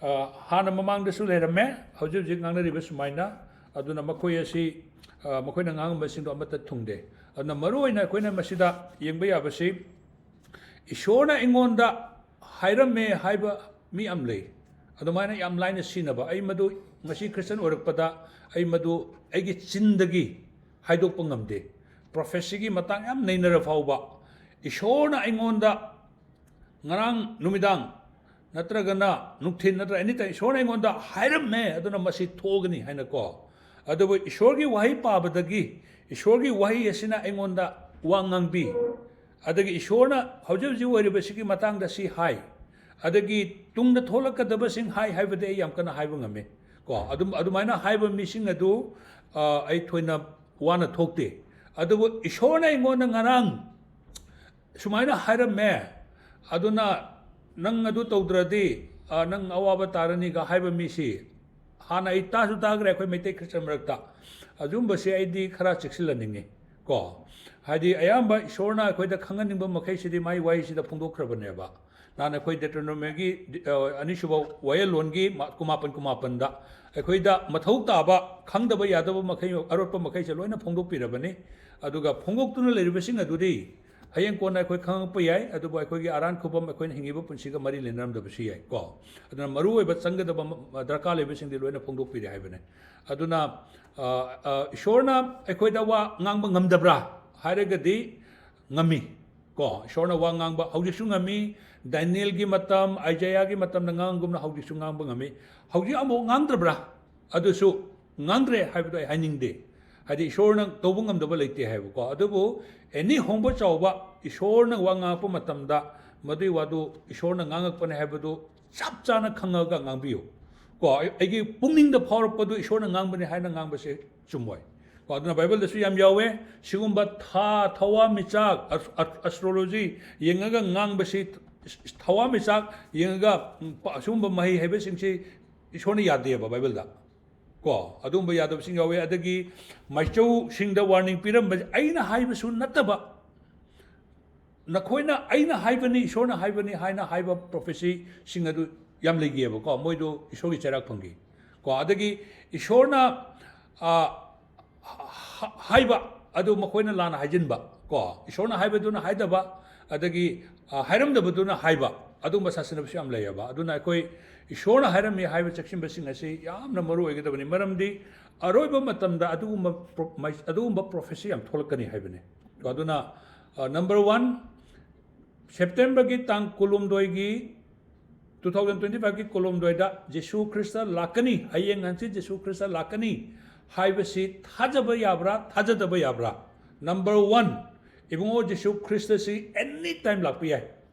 ꯑ, ꯍꯥꯟꯅ ꯃꯃꯥꯡꯗꯁꯨ ꯂꯩꯔꯝꯃꯦ, ꯍꯧꯖꯤꯛ ꯍꯧꯖꯤꯛ ꯉꯥꯡꯅꯔꯤꯕ ꯁꯨꯃꯥꯏꯅ꯫ ꯑꯗꯨꯅ ꯃꯈꯣꯏ ꯑꯁꯤ, ꯑ, ꯃꯈꯣꯏꯅ ꯉꯥꯡꯉꯝꯕꯁꯤꯡꯗꯣ ꯑꯃꯠꯇ ꯊꯨꯡꯗꯦ꯫ ꯑꯗꯨꯅ ꯃꯔꯨꯑꯣꯏꯅ ꯑꯩꯈꯣꯏꯅ ꯃꯁꯤꯗ ꯌꯦꯡꯕ ꯌꯥꯕꯁꯤ, ꯏꯁꯣꯔꯅ ꯑꯩꯉꯣꯟꯗ ꯍꯥꯏꯔꯝꯃꯦ ꯍꯥꯏꯕ ꯃꯤ ꯌꯥꯝ ꯂꯩ꯫ ꯑꯗꯨꯃꯥꯏꯅ ꯌꯥꯝ ꯂꯥꯏꯅ ꯁꯤꯟꯅꯕ꯫ ꯑꯩ ꯃꯗꯨ ꯉꯁꯤ ꯈ꯭ꯔꯤꯁꯇꯟ ꯑꯣꯏꯔꯛꯄꯗ ꯑꯩ ꯃꯗꯨ ꯑꯩꯒꯤ ꯆꯤꯟꯗꯒꯤ ꯍꯥꯏꯗꯣꯛꯄ ꯉꯝꯗꯦ꯫ ꯄ꯭ꯔꯣꯐꯦꯁꯤꯒꯤ ꯃꯇꯥꯡ ꯌꯥꯝ ꯅꯩꯅꯔ ꯐꯥꯎꯕ, ꯏꯁꯣꯔꯅ ꯑꯩꯉꯣꯟꯗ ꯉꯔꯥꯡ ꯅꯨꯃꯤꯗꯥꯡ ꯅꯠꯇ꯭ꯔꯒꯅ ꯅꯨꯡꯊꯤꯜ ꯅꯠꯇ꯭ꯔꯒ ꯑꯦꯅꯤ ꯇꯥꯏꯝ ꯏꯁꯣꯔꯅ ꯑꯩꯉꯣꯟꯗ ꯍꯥꯏꯔꯝꯃꯦ, ꯑꯗꯨꯅ ꯃꯁꯤ ꯊꯣꯛꯑꯒꯅꯤ ꯍꯥꯏꯅꯀꯣ꯫ ꯑꯗꯨꯕꯨ ꯏꯁꯣꯔꯒꯤ ꯋꯥꯍꯩ ꯄꯥꯕꯗꯒꯤ ꯏꯁꯣꯔꯒꯤ ꯋꯥꯍꯩ ꯑꯁꯤꯅ ꯑꯩꯉꯣꯟꯗ ꯋꯥ ꯉꯥꯡꯕꯤ, ꯑꯗꯒꯤ ꯏꯁꯣꯔꯅ ꯍꯧꯖꯤꯛ ꯍꯧꯖꯤꯛ ꯑꯣꯏꯔꯤꯕꯁꯤꯒꯤ ꯃꯇꯥꯡꯗ ꯁꯤ ꯍꯥꯏ, ꯑꯗꯒꯤ ꯇꯨꯡꯗ ꯊꯣꯛꯂꯛꯀꯗꯕꯁꯤꯡ ꯍꯥꯏ ꯍꯥꯏꯕꯗꯤ ꯑꯩ ꯌꯥꯝ ꯀꯟꯅ ꯍꯥꯏꯕ ꯉꯝꯃꯤ꯫ ꯀꯣ, ꯑꯗꯨꯝ, ꯑꯗꯨꯃꯥꯏꯅ ꯍꯥꯏꯕ ꯃꯤꯁꯤꯡ ꯑꯗꯨ, ꯑ, ꯑꯩ ꯊꯣꯏꯅ ꯋꯥꯅ ꯊꯣꯛꯇꯦ꯫ ꯑꯗꯨꯕꯨ ꯏꯁꯣꯔꯅ ꯑꯩꯉꯣꯟꯗ ꯉꯔꯥꯡ ꯁꯨꯃꯥꯏꯅ ꯍꯥꯏꯔꯝꯃꯦ, ꯑꯗꯨꯅ ꯅꯪ ꯑꯗꯨ ꯇꯧꯗ꯭ꯔꯗꯤ, ꯑ, ꯅꯪ ꯑꯋꯥꯕ ꯇꯥꯔꯅꯤꯒ ꯍꯥꯏꯕ ꯃꯤꯁꯤ ꯍꯥꯟꯅ ꯑꯩ ꯇꯥꯁꯨ ꯇꯥꯈ꯭ꯔꯦ ꯑꯩꯈꯣꯏ ꯃꯩꯇꯩ ꯈ꯭ꯔꯤꯁꯇꯟ ꯃꯔꯛꯇ꯫ ꯑꯗꯨꯝꯕꯁꯦ ꯑꯩꯗꯤ ꯈꯔ ꯆꯦꯛꯁꯤꯜꯍꯟꯅꯤꯡꯉꯤ꯫ ꯀꯣ, ꯍꯥꯏꯗꯤ ꯑꯌꯥꯝꯕ ꯏꯁꯣꯔꯅ ꯑꯩꯈꯣꯏꯗ ꯈꯪꯍꯟꯅꯤꯡꯕ ꯃꯈꯩꯁꯤꯗꯤ ꯃꯥꯏ ꯋꯥꯍꯩꯁꯤꯗ ꯐꯣꯡꯗꯣꯛꯈ꯭ꯔꯕꯅꯦꯕ꯫ ꯅꯍꯥꯟ ꯑꯩꯈꯣꯏ ꯗꯦꯇ꯭ꯔꯣꯅꯣꯃꯤꯒꯤ, ꯑ, ꯑꯅꯤꯁꯨꯕ ꯋꯥꯌꯦꯜꯂꯣꯟꯒꯤ ꯃꯥ-, ꯀꯨꯟꯃꯥꯄꯟ ꯀꯨꯟꯃꯥꯄꯟꯗ ꯑꯩꯈꯣꯏꯗ ꯃꯊꯧ ꯇꯥꯕ, ꯈꯪꯗꯕ ꯌꯥꯗꯕ ꯃꯈꯩ, ꯑꯔꯣꯠꯄ ꯃꯈꯩꯁꯦ ꯂꯣꯏꯅ ꯐꯣꯡꯗꯣꯛꯄꯤꯔꯕꯅꯤ꯫ ꯑꯗꯨꯒ ꯐꯣꯡꯗꯣꯛꯇꯨꯅ ꯂꯩꯔꯤꯕꯁꯤꯡ ꯑꯗꯨꯗꯤ ꯍꯌꯦꯡ ꯀꯣꯟꯅ ꯑꯩꯈꯣꯏ ꯈꯪꯉꯛꯄ ꯌꯥꯏ, ꯑꯗꯨꯕꯨ ꯑꯩꯈꯣꯏꯒꯤ ꯑꯔꯥꯟ ꯈꯨꯕꯝ, ꯑꯩꯈꯣꯏꯅ ꯍꯤꯡꯉꯤꯕ ꯄꯨꯟꯁꯤꯒ ꯃꯔꯤ ꯂꯩꯅꯔꯝꯗꯕꯁꯨ ꯌꯥꯏ ꯀꯣ꯫ ꯑꯗꯨꯅ ꯃꯔꯨꯑꯣꯏꯕ ꯆꯪꯒꯗꯕ ꯃ-, ꯗꯔꯀꯥꯔ ꯂꯩꯕꯁꯤꯡꯗꯤ ꯂꯣꯏꯅ ꯐꯣꯡꯗꯣꯛꯄꯤꯔꯦ ꯍꯥꯏꯕꯅꯦ꯫ ꯑꯗꯨꯅ, ꯑ, ꯑ, ꯏꯁꯣꯔꯅ ꯑꯩꯈꯣꯏꯗ ꯋꯥ ꯉꯥꯡꯕ ꯉꯝꯗꯕ꯭ꯔꯥ ꯍꯥꯏꯔꯒꯗꯤ ꯉꯝꯃꯤ ꯀꯣ꯫ ꯏꯁꯣꯔꯅ ꯋꯥ ꯉꯥꯡꯕ ꯍꯧꯖꯤꯛꯁꯨ ꯉꯝꯃꯤ, ꯗꯥꯅꯤꯌꯦꯜꯒꯤ ꯃꯇꯝ, ꯑꯥꯏꯖꯥꯌꯥꯒꯤ ꯃꯇꯝꯗ ꯉꯥꯡꯒꯨꯝꯅ ꯍꯧꯖꯤꯛꯁꯨ ꯉꯥꯡꯕ ꯉꯝꯃꯤ꯫ ꯍꯧꯖꯤꯛ ꯑꯃꯨꯛ ꯉꯥꯡꯗ꯭ꯔꯕ꯭ꯔꯥ? ꯑꯗꯨꯁꯨ ꯉꯥꯡꯗ꯭ꯔꯦ ꯍꯥꯏꯕꯗꯣ ꯑꯩ ꯍꯥꯏꯅꯤꯡꯗꯦ꯫ ꯍꯥꯏꯗꯤ ꯏꯁꯣꯔꯅ ꯇꯧꯕ ꯉꯝꯗꯕ ꯂꯩꯇꯦ ꯍꯥꯏꯕꯀꯣ꯫ ꯑꯗꯨꯕꯨ ꯑꯦꯅꯤ ꯍꯣꯡꯕ ꯆꯥꯎꯕ ꯏꯁꯣꯔꯅ ꯋꯥ ꯉꯥꯡꯉꯛꯄ ꯃꯇꯝꯗ ꯃꯗꯨꯒꯤ ꯋꯥꯗꯨ ꯏꯁꯣꯔꯅ ꯉꯥꯡꯉꯛꯄꯅꯦ ꯍꯥꯏꯕꯗꯨ ꯆꯞ ꯆꯥꯅ ꯈꯪꯉꯒ ꯉꯥꯡꯕꯤꯌꯨ ꯀꯣ꯫ ꯑꯩ-, ꯑꯩꯒꯤ ꯄꯨꯛꯅꯤꯡꯗ ꯐꯥꯎꯔꯛꯄꯗꯨ ꯏꯁꯣꯔꯅ ꯉꯥꯡꯕꯅꯤ ꯍꯥꯏꯅ ꯉꯥꯡꯕꯁꯦ ꯆꯨꯝꯃꯣꯏ ꯀꯣ꯫ ꯑꯗꯨꯅ ꯕꯥꯏꯕꯜꯗꯁꯨ ꯌꯥꯝ ꯌꯥꯎꯋꯦ, ꯁꯤꯒꯨꯝꯕ ꯊꯥ, ꯊꯋꯥꯟꯃꯤꯆꯥꯛ, ꯑꯁ-, ꯑꯁ-, ꯑꯁꯇ꯭ꯔꯣꯂꯣꯖꯤ ꯌꯦꯡꯉꯒ ꯉꯥꯡꯕꯁꯤ, ꯊꯋꯥꯟꯃꯤꯆꯥꯛ ꯌꯦꯡꯉꯒ, ꯎꯝ, ꯄ-, ꯑꯁꯤꯒꯨꯝꯕ ꯃꯍꯩ ꯍꯩꯕꯁꯤꯡꯁꯤ ꯏꯁꯣꯔꯅ ꯌꯥꯗꯦꯕ ꯕꯥꯏꯕꯜꯗ ꯀꯣ꯫ ꯑꯗꯨꯒꯨꯝꯕ ꯌꯥꯗꯕꯁꯤꯡ ꯌꯥꯎꯋꯦ꯫ ꯑꯗꯒꯤ ꯃꯥꯏꯆꯧꯁꯤꯡꯗ ꯋꯥꯔꯅꯤꯡ ꯄꯤꯔꯝꯕꯁꯦ ꯑꯩꯅ ꯍꯥꯏꯕꯁꯨ ꯅꯠꯇꯕ, ꯅꯈꯣꯏꯅ ꯑꯩꯅ ꯍꯥꯏꯕꯅꯤ, ꯏꯁꯣꯔꯅ ꯍꯥꯏꯕꯅꯤ ꯍꯥꯏꯅ ꯍꯥꯏꯕ ꯄ꯭ꯔꯣꯐꯦꯁꯤꯁꯤꯡ ꯑꯗꯨ ꯌꯥꯝ ꯂꯩꯈꯤꯑꯕꯀꯣ꯫ ꯃꯣꯏꯗꯨ ꯏꯁꯣꯔꯒꯤ ꯆꯩꯔꯥꯛ ꯐꯪꯈꯤ ꯀꯣ꯫ ꯑꯗꯒꯤ ꯏꯁꯣꯔꯅ, ꯑ, ꯍ-, ꯍꯥꯏꯕ ꯑꯗꯨ ꯃꯈꯣꯏꯅ ꯂꯥꯟꯅ ꯍꯥꯏꯖꯤꯟꯕ ꯀꯣ꯫ ꯏꯁꯣꯔꯅ ꯍꯥꯏꯕꯗꯨꯅ ꯍꯥꯏꯗꯕ, ꯑꯗꯒꯤ, ꯑ, ꯍꯥꯏꯔꯝꯗꯕꯗꯨꯅ ꯍꯥꯏꯕ, ꯑꯗꯨꯒꯨꯝꯕ ꯁꯥꯁꯤꯟꯅꯕꯁꯨ ꯌꯥꯝ ꯂꯩꯌꯦꯕ꯫ ꯑꯗꯨꯅ ꯑꯩꯈꯣꯏ ꯏꯁꯣꯔꯅ ꯍꯥꯏꯔꯝꯃꯤ ꯍꯥꯏꯕ ꯆꯦꯛꯁꯤꯟꯕꯁꯤꯡ ꯑꯁꯤ ꯌꯥꯝꯅ ꯃꯔꯨ ꯑꯣꯏꯒꯗꯕꯅꯤ꯫ ꯃꯔꯝꯗꯤ ꯑꯔꯣꯏꯕ ꯃꯇꯝꯗ ꯑꯗꯨꯒꯨꯝꯕ ꯄ꯭ꯔꯣ-, ꯃꯥꯏ-, ꯑꯗꯨꯒꯨꯝꯕ ꯄ꯭ꯔꯣꯐꯦꯁꯤ ꯌꯥꯝ ꯊꯣꯛꯂꯛꯀꯅꯤ ꯍꯥꯏꯕꯅꯤ꯫ ꯑꯗꯨꯅ, ꯑ, ꯅꯝꯕꯔ ꯋꯥꯟ, ꯁꯦꯞꯇꯦꯝꯕꯔꯒꯤ ꯇꯥꯡ ꯀꯨꯟꯍꯨꯝꯗꯣꯏꯒꯤ, two thousand twenty five ꯀꯤ ꯀꯨꯟꯍꯨꯝꯗꯣꯏꯗ ꯖꯤꯁꯨ ꯈ꯭ꯔꯤꯁꯇ ꯂꯥꯛꯀꯅꯤ, ꯍꯌꯦꯡ ꯍꯪꯆꯤꯠ ꯖꯤꯁꯨ ꯈ꯭ꯔꯤꯁꯇ ꯂꯥꯛꯀꯅꯤ ꯍꯥꯏꯕꯁꯤ ꯊꯥꯖꯕ ꯌꯥꯕ꯭ꯔꯥ, ꯊꯥꯖꯗꯕ ꯌꯥꯕ꯭ꯔꯥ? ꯅꯝꯕꯔ ꯋꯥꯟ, ꯏꯕꯨꯡꯉꯣ, ꯖꯤꯁꯨ ꯈ꯭ꯔꯤꯁꯇꯁꯤ ꯑꯦꯅꯤ ꯇꯥꯏꯝ ꯂꯥꯛꯄ ꯌꯥꯏ꯫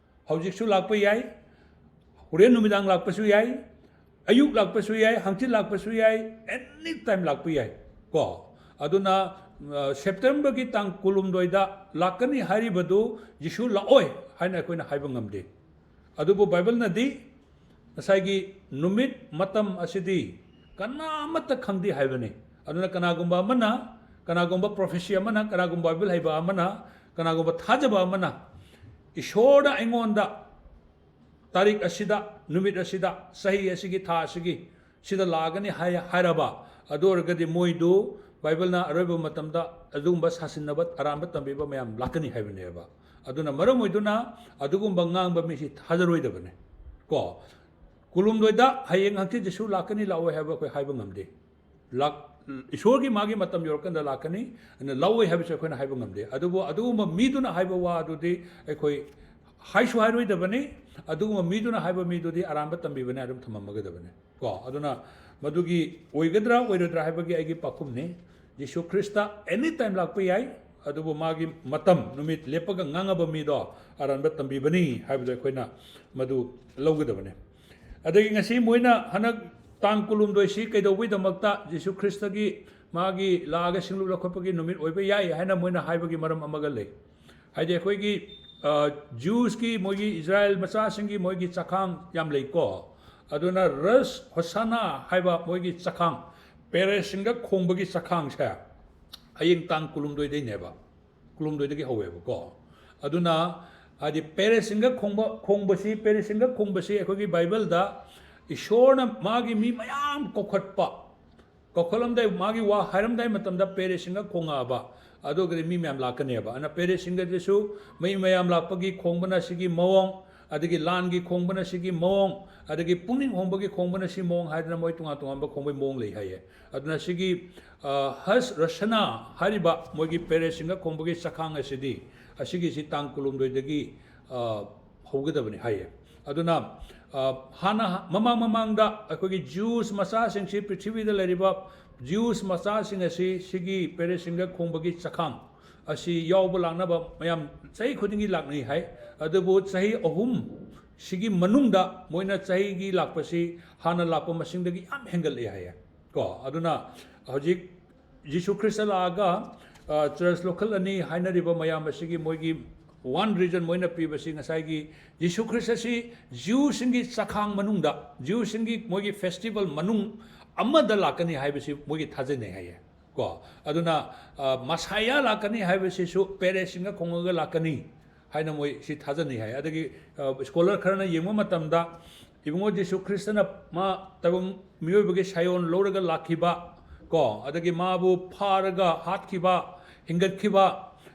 ꯍꯧꯖꯤꯛꯁꯨ ꯂꯥꯛꯄ ꯌꯥꯏ, ꯍꯣꯔꯦꯟ ꯅꯨꯃꯤꯗꯥꯡ ꯂꯥꯛꯄꯁꯨ ꯌꯥꯏ, ꯑꯌꯨꯛ ꯂꯥꯛꯄꯁꯨ ꯌꯥꯏ, ꯍꯪꯆꯤꯠ ꯂꯥꯛꯄꯁꯨ ꯌꯥꯏ, ꯑꯦꯅꯤ ꯇꯥꯏꯝ ꯂꯥꯛꯄ ꯌꯥꯏ ꯀꯣ꯫ ꯑꯗꯨꯅ, ꯑ, ꯁꯦꯞꯇꯦꯝꯕꯔꯒꯤ ꯇꯥꯡ ꯀꯨꯟꯍꯨꯝꯗꯣꯏꯗ ꯂꯥꯛꯀꯅꯤ ꯍꯥꯏꯔꯤꯕꯗꯨ ꯖꯤꯁꯨ ꯂꯥꯛꯑꯣꯏ ꯍꯥꯏꯅ ꯑꯩꯈꯣꯏꯅ ꯍꯥꯏꯕ ꯉꯝꯗꯦ꯫ ꯑꯗꯨꯕꯨ ꯕꯥꯏꯕꯜꯅꯗꯤ ꯉꯁꯥꯏꯒꯤ ꯅꯨꯃꯤꯠ ꯃꯇꯝ ꯑꯁꯤꯗꯤ ꯀꯅꯥ ꯑꯃꯠꯇ ꯈꯪꯗꯦ ꯍꯥꯏꯕꯅꯤ꯫ ꯑꯗꯨꯅ ꯀꯅꯥꯒꯨꯝꯕ ꯑꯃꯅ, ꯀꯅꯥꯒꯨꯝꯕ ꯄ꯭ꯔꯣꯐꯦꯁꯤ ꯑꯃꯅ, ꯀꯅꯥꯒꯨꯝꯕ ꯕꯥꯏꯕꯜ ꯍꯩꯕ ꯑꯃꯅ, ꯀꯅꯥꯒꯨꯝꯕ ꯊꯥꯖꯕ ꯑꯃꯅ ꯏꯁꯣꯔꯅ ꯑꯩꯉꯣꯟꯗ ꯇꯥꯔꯤꯛ ꯑꯁꯤꯗ, ꯅꯨꯃꯤꯠ ꯑꯁꯤꯗ, ꯆꯍꯤ ꯑꯁꯤꯒꯤ, ꯊꯥ ꯑꯁꯤꯒꯤ, ꯁꯤꯗ ꯂꯥꯛꯑꯒꯅꯤ ꯍꯥꯏ-, ꯍꯥꯏꯔꯕ, ꯑꯗꯨ ꯑꯣꯏꯔꯒꯗꯤ ꯃꯣꯏꯗꯨ ꯕꯥꯏꯕꯜꯅ ꯑꯔꯣꯏꯕ ꯃꯇꯝꯗ ꯑꯗꯨꯒꯨꯝꯕ ꯁꯥꯁꯤꯟꯅꯕ, ꯑꯔꯥꯟꯕ ꯇꯝꯕꯤꯕ ꯃꯌꯥꯝ ꯂꯥꯛꯀꯅꯤ ꯍꯥꯏꯕꯅꯦꯕ꯫ ꯑꯗꯨꯅ ꯃꯔꯝ ꯑꯣꯏꯗꯨꯅ ꯑꯗꯨꯒꯨꯝꯕ ꯉꯥꯡꯕ ꯃꯤꯁꯤ ꯊꯥꯖꯔꯣꯏꯗꯕꯅꯤ꯫ ꯀꯣ, ꯀꯨꯂꯨꯝꯗꯣꯏꯗ ꯍꯌꯦꯡ ꯍꯪꯆꯤꯠ ꯖꯤꯁꯨ ꯂꯥꯛꯀꯅꯤ ꯂꯥꯛꯑꯣꯏ ꯍꯥꯏꯕ ꯑꯩꯈꯣꯏ ꯍꯥꯏꯕ ꯉꯝꯗꯦ꯫ ꯂꯥꯛ-, ꯏꯁꯣꯔꯒꯤ ꯃꯥꯒꯤ ꯃꯇꯝ ꯌꯧꯔꯀꯥꯟꯗ ꯂꯥꯛꯀꯅꯤ, ꯑꯗꯨꯅ ꯂꯥꯛꯑꯣꯏ ꯍꯥꯏꯕꯁꯦ ꯑꯩꯈꯣꯏꯅ ꯍꯥꯏꯕ ꯉꯝꯗꯦ꯫ ꯑꯗꯨꯕꯨ ꯑꯗꯨꯒꯨꯝꯕ ꯃꯤꯗꯨꯅ ꯍꯥꯏꯕ ꯋꯥ ꯑꯗꯨꯗꯤ ꯑꯩꯈꯣꯏ ꯍꯥꯏꯁꯨ ꯍꯥꯏꯔꯣꯏꯗꯕꯅꯤ, ꯑꯗꯨꯒꯨꯝꯕ ꯃꯤꯗꯨꯅ ꯍꯥꯏꯕ ꯃꯤꯗꯨꯗꯤ ꯑꯔꯥꯟꯕ ꯇꯝꯕꯤꯕꯅꯤ ꯑꯗꯨꯝ ꯊꯝꯃꯝꯃꯒꯗꯕꯅꯤ꯫ ꯀꯣ, ꯑꯗꯨꯅ ꯃꯗꯨꯒꯤ ꯑꯣꯏꯒꯗ꯭ꯔꯥ ꯑꯣꯏꯔꯣꯏꯗ꯭ꯔꯥ ꯍꯥꯏꯕꯒꯤ ꯑꯩꯒꯤ ꯄꯥꯎꯈꯨꯝꯅꯤ꯫ ꯖꯤꯁꯨ ꯈ꯭ꯔꯤꯁꯇ any time ꯂꯥꯛꯄ ꯌꯥꯏ, ꯑꯗꯨꯕꯨ ꯃꯥꯒꯤ ꯃꯇꯝ, ꯅꯨꯃꯤꯠ ꯂꯦꯞꯄꯒ ꯉꯥꯡꯉꯕ ꯃꯤꯗꯣ ꯑꯔꯥꯟꯕ ꯇꯝꯕꯤꯕꯅꯤ ꯍꯥꯏꯕꯗꯣ ꯑꯩꯈꯣꯏꯅ ꯃꯗꯨ ꯂꯧꯒꯗꯕꯅꯤ꯫ ꯑꯗꯒꯤ ꯉꯁꯤ ꯃꯣꯏꯅ ꯍꯟꯗꯛ ꯇꯥꯡ ꯀꯨꯟꯍꯨꯝꯗꯣꯏꯁꯤ ꯀꯩꯗꯧꯕꯩꯗꯃꯛꯇ ꯖꯤꯁꯨ ꯈ꯭ꯔꯤꯁꯇꯒꯤ ꯃꯥꯒꯤ ꯂꯥꯛꯑꯒ ꯁꯤꯡꯂꯨꯞ ꯂꯧꯈꯠꯄꯒꯤ ꯅꯨꯃꯤꯠ ꯑꯣꯏꯕ ꯌꯥꯏ ꯍꯥꯏꯅ ꯃꯣꯏꯅ ꯍꯥꯏꯕꯒꯤ ꯃꯔꯝ ꯑꯃꯒ ꯂꯩ꯫ ꯍꯥꯏꯗꯤ ꯑꯩꯈꯣꯏꯒꯤ, ꯑ, ꯖ꯭ꯌꯨꯁꯀꯤ, ꯃꯣꯏꯒꯤ ꯏꯁꯔꯥꯌꯦꯜ ꯃꯆꯥꯁꯤꯡꯒꯤ ꯃꯣꯏꯒꯤ ꯆꯈꯥꯡ ꯌꯥꯝ ꯂꯩꯀꯣ꯫ ꯑꯗꯨꯅ ꯔꯁ ꯍꯣꯁꯥꯅꯥ ꯍꯥꯏꯕ ꯃꯣꯏꯒꯤ ꯆꯈꯥꯡ, ꯄꯦꯔꯦꯁꯤꯡꯒ ꯈꯣꯡꯕꯒꯤ ꯆꯈꯥꯡꯁꯦ ꯍꯌꯦꯡ ꯇꯥꯡ ꯀꯨꯟꯍꯨꯝꯗꯣꯏꯗꯩꯅꯦꯕ, ꯀꯨꯟꯍꯨꯝꯗꯣꯏꯗꯒꯤ ꯍꯧꯋꯦꯕꯀꯣ꯫ ꯑꯗꯨꯅ ꯍꯥꯏꯗꯤ ꯄꯦꯔꯦꯁꯤꯡꯒ ꯈꯣꯡꯕ, ꯈꯣꯡꯕꯁꯤ, ꯄꯦꯔꯦꯁꯤꯡꯒ ꯈꯣꯡꯕꯁꯤ ꯑꯩꯈꯣꯏꯒꯤ ꯕꯥꯏꯕꯜꯗ ꯏꯁꯣꯔꯅ ꯃꯥꯒꯤ ꯃꯤ ꯃꯌꯥꯝ ꯀꯧꯈꯠꯄ, ꯀꯧꯈꯠꯂꯝꯗꯥꯏ, ꯃꯥꯒꯤ ꯋꯥ ꯍꯥꯏꯔꯝꯗꯥꯏ ꯃꯇꯝꯗ ꯄꯦꯔꯦꯁꯤꯡꯒ ꯈꯣꯡꯉꯛꯑꯕ, ꯑꯗꯨꯒꯗꯤ ꯃꯤ ꯃꯌꯥꯝ ꯂꯥꯛꯀꯅꯦꯕ꯫ ꯑꯗꯨꯅ ꯄꯦꯔꯦꯁꯤꯡꯒꯗꯁꯨ ꯃꯤ ꯃꯌꯥꯝ ꯂꯥꯛꯄꯒꯤ ꯈꯣꯡꯕꯅ ꯁꯤꯒꯤ ꯃꯑꯣꯡ, ꯑꯗꯒꯤ ꯂꯥꯟꯒꯤ ꯈꯣꯡꯕꯅ ꯁꯤꯒꯤ ꯃꯑꯣꯡ, ꯑꯗꯒꯤ ꯄꯨꯛꯅꯤꯡ ꯍꯣꯡꯕꯒꯤ ꯈꯣꯡꯕꯅ ꯁꯤ ꯃꯑꯣꯡ ꯍꯥꯏꯗꯅ ꯃꯣꯏ ꯇꯣꯉꯥꯟ ꯇꯣꯉꯥꯟꯕ ꯈꯣꯡꯕꯒꯤ ꯃꯑꯣꯡ ꯂꯩ ꯍꯥꯏꯌꯦ꯫ ꯑꯗꯨꯅ ꯁꯤꯒꯤ, ꯑ, ꯍꯁ ꯔꯁꯅꯥ ꯍꯥꯏꯔꯤꯕ ꯃꯣꯏꯒꯤ ꯄꯦꯔꯦꯁꯤꯡꯒ ꯈꯣꯡꯕꯒꯤ ꯆꯈꯥꯡ ꯑꯁꯤꯗꯤ, ꯑꯁꯤꯒꯤꯁꯤ ꯇꯥꯡ ꯀꯨꯟꯍꯨꯝꯗꯣꯏꯗꯒꯤ, ꯑ, ꯍꯧꯒꯗꯕꯅꯤ ꯍꯥꯏꯌꯦ꯫ ꯑꯗꯨꯅ, ꯑ, ꯍꯥꯟꯅ ꯃꯃꯥꯡ ꯃꯃꯥꯡꯗ ꯑꯩꯈꯣꯏꯒꯤ ꯖ꯭ꯌꯨꯁ ꯃꯆꯥꯁꯤꯡꯁꯤ, ꯄ꯭ꯔꯤꯊꯤꯕꯤꯗ ꯂꯩꯔꯤꯕ ꯖ꯭ꯌꯨꯁ ꯃꯆꯥꯁꯤꯡ ꯑꯁꯤ ꯁꯤꯒꯤ ꯄꯦꯔꯦꯁꯤꯡꯒ ꯈꯣꯡꯕꯒꯤ ꯆꯈꯥꯡ ꯑꯁꯤ ꯌꯥꯎꯕ ꯂꯥꯛꯅꯕ ꯃꯌꯥꯝ ꯆꯍꯤ ꯈꯨꯗꯤꯡꯒꯤ ꯂꯥꯛꯅꯩ ꯍꯥꯏ꯫ ꯑꯗꯨꯕꯨ ꯆꯍꯤ ꯑꯍꯨꯝ ꯁꯤꯒꯤ ꯃꯅꯨꯡꯗ ꯃꯣꯏꯅ ꯆꯍꯤꯒꯤ ꯂꯥꯛꯄꯁꯤ ꯍꯥꯟꯅ ꯂꯥꯛꯄ ꯃꯁꯤꯡꯗꯒꯤ ꯌꯥꯝ ꯍꯦꯟꯒꯠꯂꯦ ꯍꯥꯏꯌꯦ꯫ ꯀꯣ, ꯑꯗꯨꯅ ꯍꯧꯖꯤꯛ ꯖꯤꯁꯨ ꯈ꯭ꯔꯤꯁꯇ ꯂꯥꯛꯑꯒ, ꯑ, ꯆꯔꯆ ꯂꯧꯈꯠꯂꯅꯤ ꯍꯥꯏꯅꯔꯤꯕ ꯃꯌꯥꯝ ꯑꯁꯤꯒꯤ ꯃꯣꯏꯒꯤ one reason ꯃꯣꯏꯅ ꯄꯤꯕꯁꯤ ꯉꯁꯥꯏꯒꯤ ꯖꯤꯁꯨ ꯈ꯭ꯔꯤꯁꯇ ꯑꯁꯤ ꯖ꯭ꯌꯨꯁꯤꯡꯒꯤ ꯆꯈꯥꯡ ꯃꯅꯨꯡꯗ, ꯖ꯭ꯌꯨꯁꯤꯡꯒꯤ ꯃꯣꯏꯒꯤ ꯐꯦꯁꯇꯤꯚꯦꯜ ꯃꯅꯨꯡ ꯑꯃꯗ ꯂꯥꯛꯀꯅꯤ ꯍꯥꯏꯕꯁꯤ ꯃꯣꯏꯒꯤ ꯊꯥꯖꯅꯩ ꯍꯥꯏꯌꯦ꯫ ꯀꯣ, ꯑꯗꯨꯅ, ꯑ, ꯃꯁꯥꯌꯥ ꯂꯥꯛꯀꯅꯤ ꯍꯥꯏꯕꯁꯤꯁꯨ ꯄꯦꯔꯦꯁꯤꯡꯒ ꯈꯣꯡꯉꯒ ꯂꯥꯛꯀꯅꯤ꯫ ꯍꯥꯏꯅ ꯃꯣꯏ ꯁꯤ ꯊꯥꯖꯅꯩ ꯍꯥꯏ꯫ ꯑꯗꯒꯤ, ꯑ, ꯁ꯭ꯀꯣꯂꯔ ꯈꯔꯅ ꯌꯦꯡꯕ ꯃꯇꯝꯗ ꯏꯕꯨꯡꯉꯣ ꯖꯤꯁꯨ ꯈ꯭ꯔꯤꯁꯇꯅ ꯃꯥ ꯇꯥꯏꯕꯪ ꯃꯤꯑꯣꯏꯕꯒꯤ ꯁꯥꯏꯑꯣꯟ ꯂꯧꯔꯒ ꯂꯥꯛꯈꯤꯕ ꯀꯣ, ꯑꯗꯒꯤ ꯃꯥꯕꯨ ꯐꯥꯔꯒ ꯍꯥꯠꯈꯤꯕ, ꯍꯤꯡꯒꯠꯈꯤꯕ,